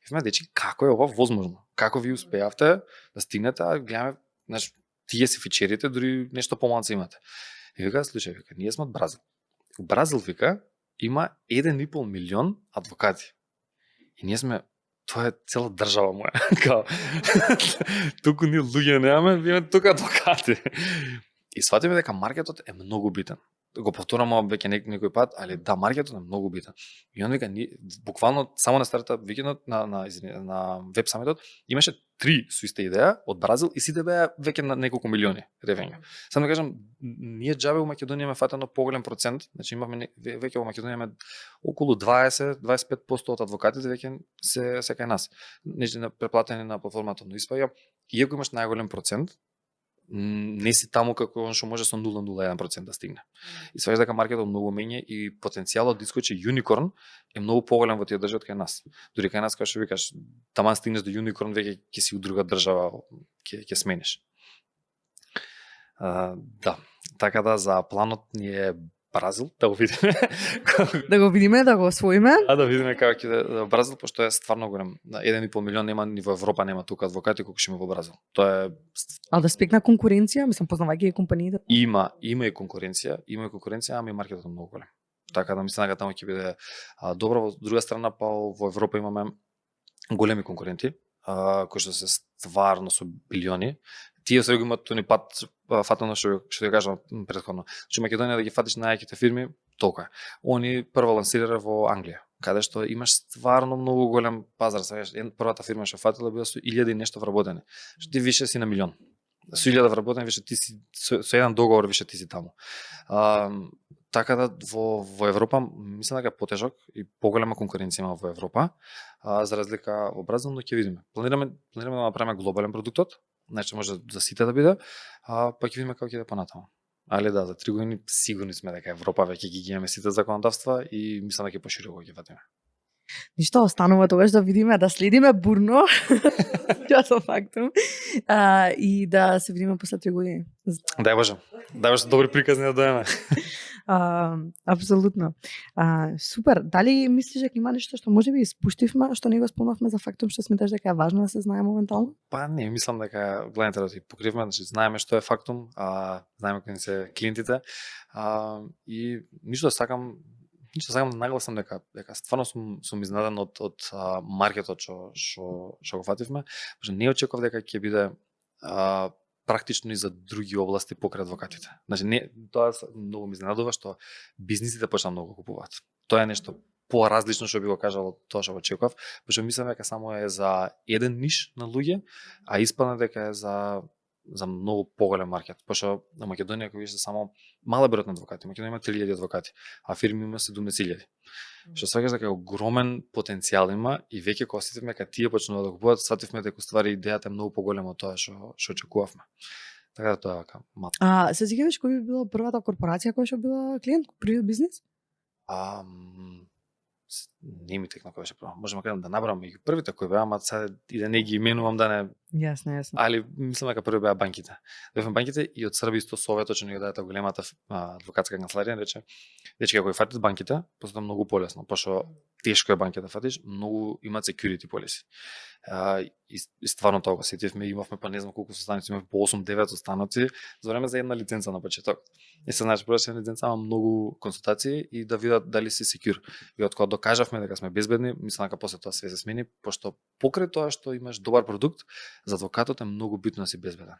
И вме дечи, како е ова возможно? Како ви успеавте да стигнете, а гледаме, знаеш, тие се фичерите, дури нешто помалку имате. И вика, слушај, вика, ние сме од Бразил. У Бразил, вика, има 1,5 милион адвокати. И ние сме, тоа е цела држава моја. Туку ние луѓе немаме, имаме тука адвокати. И сватиме дека маркетот е многу битен. Го повторам веќе некој пат, али да, маркетот е многу битен. И он вика, буквално само на стартап викендот на Web Summit имаше 3 со иста идеја од Бразил и сите беа веќе на неколку милиони ревења. Само да кажам, ние џабе у Македонија имаме фатено поголем процент, значи имавме веќе во Македонија имаме околу 20-25% од адвокатите веќе се кај нас. Нешто преплатени на платформата, но испаѓа, иако имаш најголем процент, не си таму како он што може со 0,01% да стигне. И сваќаш дека маркетот многу мене и потенцијалот да искочи юникорн е многу поголем во тие држави кај нас. Дури кај нас, како што викаш, таман стигнеш до юникорн, веќе ќе си у друга држава, ќе смениш. Да, така да за планот ни е Бразил, да го видиме. Да го видиме, да го освоиме. Да видиме како ќе во Бразил, пошто е стварно голем. 1,5 милион нема ни во Европа, нема тука адвокати колку што има во Бразил. Тоа е А да спекна конкуренција, мислам познавајќи ги компаниите. има и конкуренција, ама и маркетот е многу голем. Така да мислам дека таму ќе биде добро. Во друга страна па во Европа имаме големи конкуренти, кои што се стварно со билиони. Тие се го имаат тој пат фатано што ја кажам претходно. Што Македонија да ги фатиш најаките фирми, толку е. Они прво лансираа во Англија, каде што имаш стварно многу голем пазар. Сакаш, првата фирма што фатила била со 1000 и нешто вработени. Што ти више си на милион. Со 1000 вработени више ти си со еден договор више ти си таму. Така да во Европа мислам дека е потежок и поголема конкуренција има во Европа, за разлика во Бразил, но ќе видиме. Планираме да направиме глобален продуктот, значи може за сите да биде, па ќе видиме како ќе иде понатаму. Али да, за 3 години сигурни сме дека Европа веќе ги имаме сите законодавства и мислам дека ќе пошироко ќе ватиме. Ништо останува тогаш да видиме, да следиме бурно. Тоа со фактум. И да се видиме после 3 години. Дај Боже. Дај Боже добри приказни да доеме. Апсолутно. Супер. Дали мислиш дека има нешто што можеби испуштивме, што не го спомнавме за фактум што сметаш дека е важно да се знае моментално? Па не, мислам дека главните работи покривме, значи знаеме што е фактум, знаеме кои се клиентите, и ништо сакам да нагласам дека стварно сум изненадан од маркетот што го фативме, пошто не очекував дека ќе биде практично и за други области покрај адвокатите. Значи не, тоа многу ме изненадува што бизнисите почна многу купуваат. Тоа е нешто поразлично што би го кажал од тоа што очекував, пошто мислам дека само е за еден ниш на луѓе, а испадна дека е за многу поголем маркет, пошто на Македонија кој више само мала број на адвокати, Македонија има 3000 адвокати, а фирми има 17.000. Што сваќаш дека огромен потенцијал има и веќе кога сетивме дека тие почнува да купуваат, сативме дека ствари идејата е многу поголема од тоа што очекувавме. Така да тоа е мал. Се сеќаваш кој би била првата корпорација која што била клиент, првиот бизнис? Не ми текна кој беше прво. Можеме да набраме и првите кои беа, ама сега и да не ги именувам да не. Јасно. Али мислам дека први беа банките. Бевме банките и од Србија исто советот што ни го даде големата адвокатска канцеларија рече, дечки ако ја фатите банките, после многу полесно, пошто тешко е банките да фатиш, многу имаат security policy. И стварно тоа го сетивме, имавме па не знам колку состаноци, имавме по 8-9 состаноци за време за една лиценца на почеток. И се знаеш, прво лиценца има многу консултации и да видат дали си secure. И од кога докажавме дека сме безбедни, мислам дека после тоа све се смени, пошто покрај тоа што имаш добар продукт, за адвокатот е многу битно да си безбеден.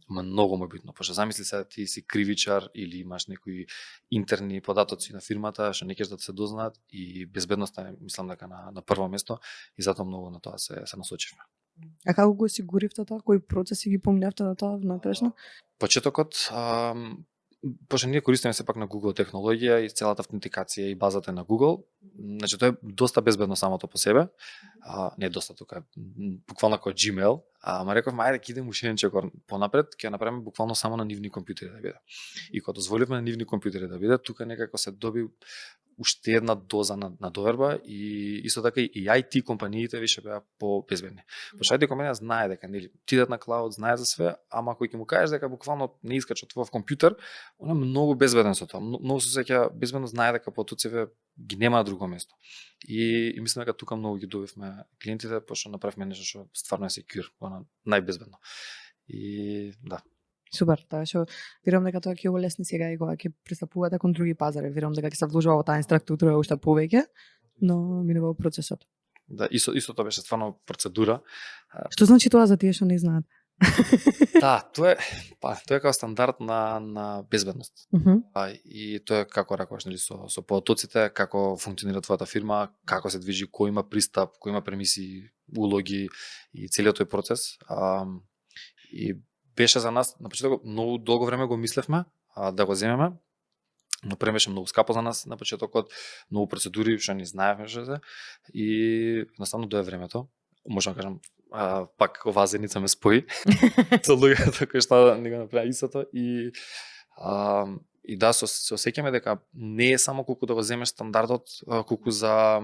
Многу му битно, пошто замисли се ти си кривичар или имаш некои интерни податоци на фирмата што не кеш да се дознаат и безбедноста е мислам дека на прво место и затоа многу на тоа се насочивме. А како го осигуривте тоа? Кои процеси ги поминавте на тоа внатрешно? Почетокот, пошто ние користиме сепак на Google технологија и целата автентикација и базата на Google, значи тоа е доста безбедно самото по себе. Не доста тука, буквално како Gmail, ама рековме ајде ќе идеме ушенче понапред, ќе направиме буквално само на нивни компјутери да биде. И кога дозволивме на нивни компјутери да биде, тука некако се доби уште една доза на доверба и исто така и IT компаниите више беа по-безбедни. Пошто IT компанија знае дека нели тидат на клауд, знае за све, ама кој ќе му кажеш дека буквално не искача од твојот компјутер, он е многу безбеден со тоа. Многу се сеќа безбедно знае дека потоците ги нема на друго место. И мислам дека тука многу ги добивме клиентите, пошто направивме нешто што стварно е секјур, она најбезбедно. И да. Супер, тоа што верувам дека тоа ќе го лесни сега и кога ќе пристапувате кон други пазари. Верувам дека ќе се вложува во таа инфраструктура уште повеќе, но минува процесот. Да, исто тоа беше стварно процедура. Што значи тоа за тие што не знаат? Да, тоа е како стандард на безбедност. И тоа е како ракуваш нели со потоците, како функционира твојата фирма, како се движи, кој има пристап, кој има премисии, улоги и целиот тој процес. И беше за нас на почетокот многу долго време го мислевме да го земеме, но прем беше многу скапо за нас на почетокот, многу процедури што не знаевме што и наставно дое времето. Можам да кажам, пак оваа зеница ме спои со луѓето кои што не го направи истото и да, се осеќаме дека не е само колку да го земеш стандардот, колку за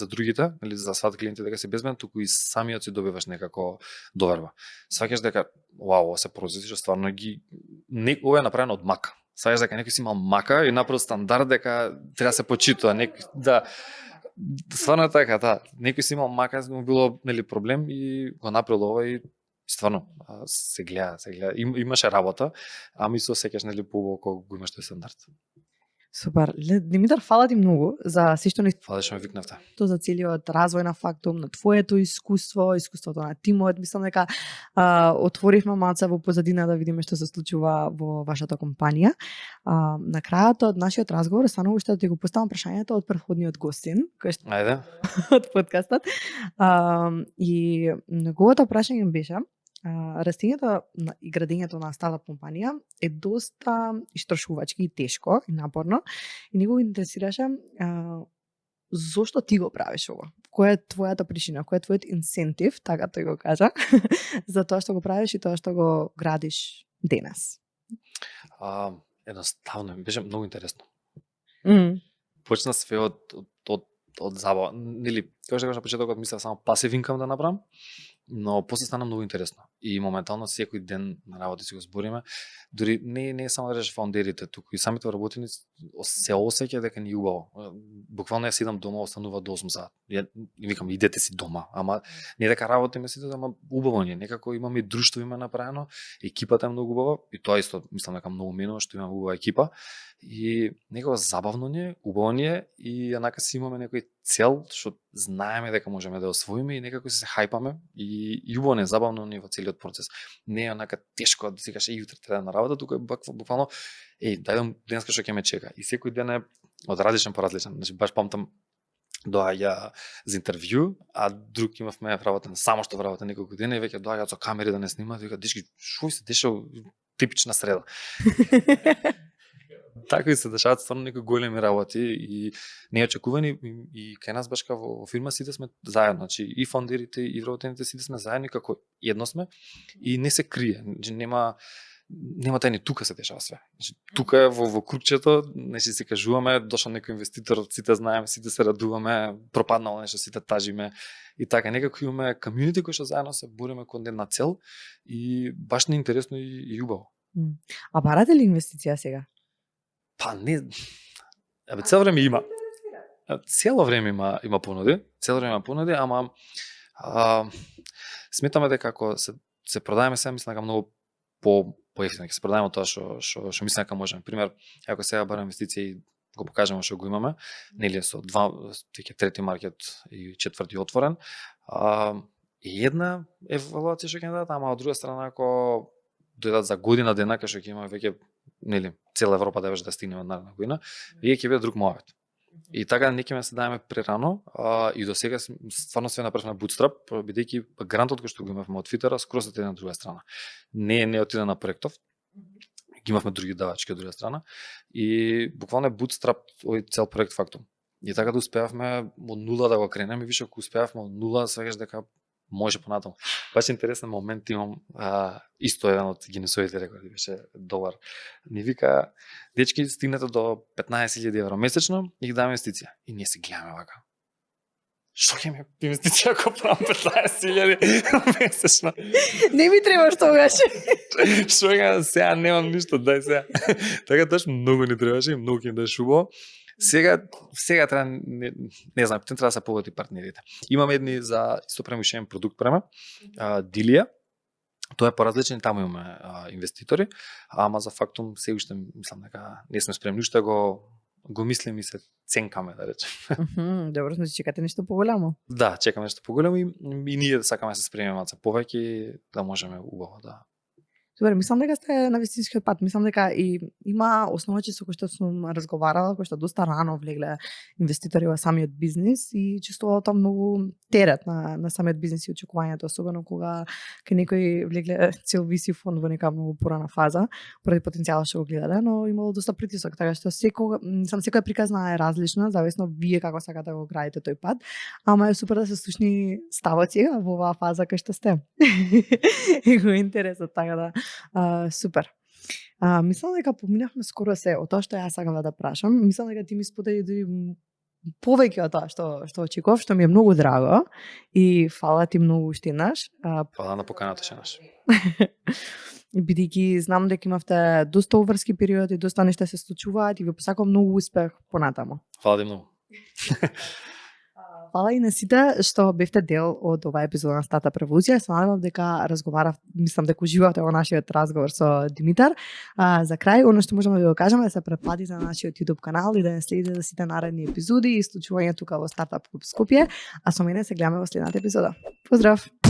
другите, или за сват клиенти дека се безбеден, туку и самиот си добиваш некако доверба. Сваќаш дека вау, се процеси што стварно ова е направено од мак. Сваѓаш дека некој си имал мака и направил стандард дека треба да се почитува, да стварно е така, да. Некој си имал мака, му било нели проблем и го направил ова и стварно се гледа. Имаше работа, ами се осеќаш нели поубаво кога го имаш тој стандард. Супер. Димитар, фала ти многу за се што ни Фала што ме викнавте. то за целиот развој на Фактум, на твоето искуство, искуството на тимот. Мислам дека отворивме малце во позадина да видиме што се случува во вашата компанија. На крајот од нашиот разговор станува уште да ти го поставам прашањето од претходниот гостин, кој што Ајде. од подкастот. И неговото прашање беше растењето и градењето на стартап компанија е доста иштрошувачки и тешко и напорно. И него интересираше зошто ти го правиш ова? Која е твојата причина? Кој е твојот инсентив, така тој го кажа, за тоа што го правиш и тоа што го градиш денес? Едноставно, ми беше многу интересно. Почна све од забава. Нели, како што кажа на почетокот, мислев само пасив инкам да направам, но после стана многу интересно. И моментално секој ден на работа си го збориме, дури не само да речеш фаундерите, туку и самите работници се осеќа дека ни убаво. Буквално ја седам дома, останува до 8 сат. Ја викам идете си дома, ама не дека работиме сите, ама убаво ни е. Некако имаме и друштво има направено, екипата е многу убава и тоа исто мислам дека многу менува што имаме убава екипа и некако забавно ни е, убаво ни е и однака си имаме некој цел што знаеме дека можеме да освоиме и некако се хајпаме и убаво не е, забавно ни е во целиот процес. Не е онака тешко да си кажеш јутре треба на работа, туку е буквално дајдам денеска што ќе ме чека. И секој ден е од различен по различен. Значи баш памтам доаѓа за интервју, а друг имавме вработен само што вработен неколку дена и веќе доаѓаат со камери да не снимаат и вика дечки што се дешава, типична среда. Така и се дешаваат стварно некои големи работи и неочекувани и кај нас баш во фирма сите сме заедно, значи и фондерите и вработените сите сме заедно како едно сме и не се крие, значи нема тајни, тука се дешава све. Значи тука во крупчето, значи се кажуваме, дошол некој инвеститор, сите знаеме, сите се радуваме, пропаднало нешто, сите тажиме и така некако имаме комјунити кои што заедно се бориме кон една цел и баш не интересно и убаво. А барате ли инвестиција сега? Па не, цело време има. Цело време има понуди, ама сметаме дека ако се продаеме сега, мислам дека многу поевтино ќе се продаеме тоа што мислам дека можеме. Пример, ако сега бараме инвестиција и го покажеме што го имаме, нели со веќе трети маркет и четврти отворен, и една евалуација што ќе ни дадат, ама од друга страна ако дојдат за година дена кај што ќе имаме веќе нели цела Европа да беше да стигнеме наредна година, вие ќе биде друг мојот. И така не ќе се даваме прерано, и до сега стварно све направивме bootstrap, бидејќи грантот кој што го имавме од Фитера скроз од една друга страна. Не отиде на проектов. Ги имавме други давачки од друга страна и буквално е bootstrap овој цел проект Фактум. И така да успеавме од нула да го кренеме, више ако успеавме од нула, свегаш дека може понатаму. Баш интересен момент имам, исто еден од Гинесовите рекорди беше добар. Ни вика, дечки стигнете до 15.000 евро месечно и ги даваме инвестиција. И ние се гледаме вака. Што ќе ми инвестиција ако правам 15.000 месечно? Не ми требаш тогаш. Што ќе сега немам ништо, дај сега. Така точно многу ни требаше и многу ќе ми дадеш убаво. Сега треба, не знам, треба да се погоди партнерите. Имаме едни за исто премишен продукт према, Дилија. Тоа е поразличен, таму имаме инвеститори, ама за Фактум се уште мислам дека не сме спремни, уште го мислим и се ценкаме, да речем. Добро, значи чекате нешто поголемо. Да, чекаме нешто поголемо и ние сакаме да се спремиме малце повеќе да можеме убаво да. Добре, мислам дека сте на вистинскиот пат. Мислам дека и има основачи со кои што сум разговарала, кои што доста рано влегле инвеститори во самиот бизнис и чувствувала тоа многу терет на самиот бизнис и очекувањето, особено кога кај некој влегле цел VC фонд во нека многу порана фаза, поради потенцијалот што го гледале, но имало доста притисок, така што секоја приказна е различна, зависно вие како сакате да го градите тој пат, ама е супер да се слушни ставот сега во оваа фаза кај што сте. И го интересот, така да супер. Мислам дека поминавме скоро се од тоа што јас сакам да прашам. Мислам дека ти ми сподели дури повеќе од тоа што очекував, што ми е многу драго и фала ти многу уште еднаш. Фала на поканата шенаш. бидејќи знам дека имавте доста уврски период и доста нешта се случуваат и ви посакувам многу успех понатаму. Фала ти многу. Фала и на сите што бевте дел од оваа епизода на Стартап Револуција. Се надевам дека мислам дека уживавте во нашиот разговор со Димитар. За крај, оно што можеме да ви го кажеме е да се претплатите на нашиот YouTube канал и да не следите за сите наредни епизоди и случувања тука во Стартап Клуб Скопје, а со мене се гледаме во следната епизода. Поздрав!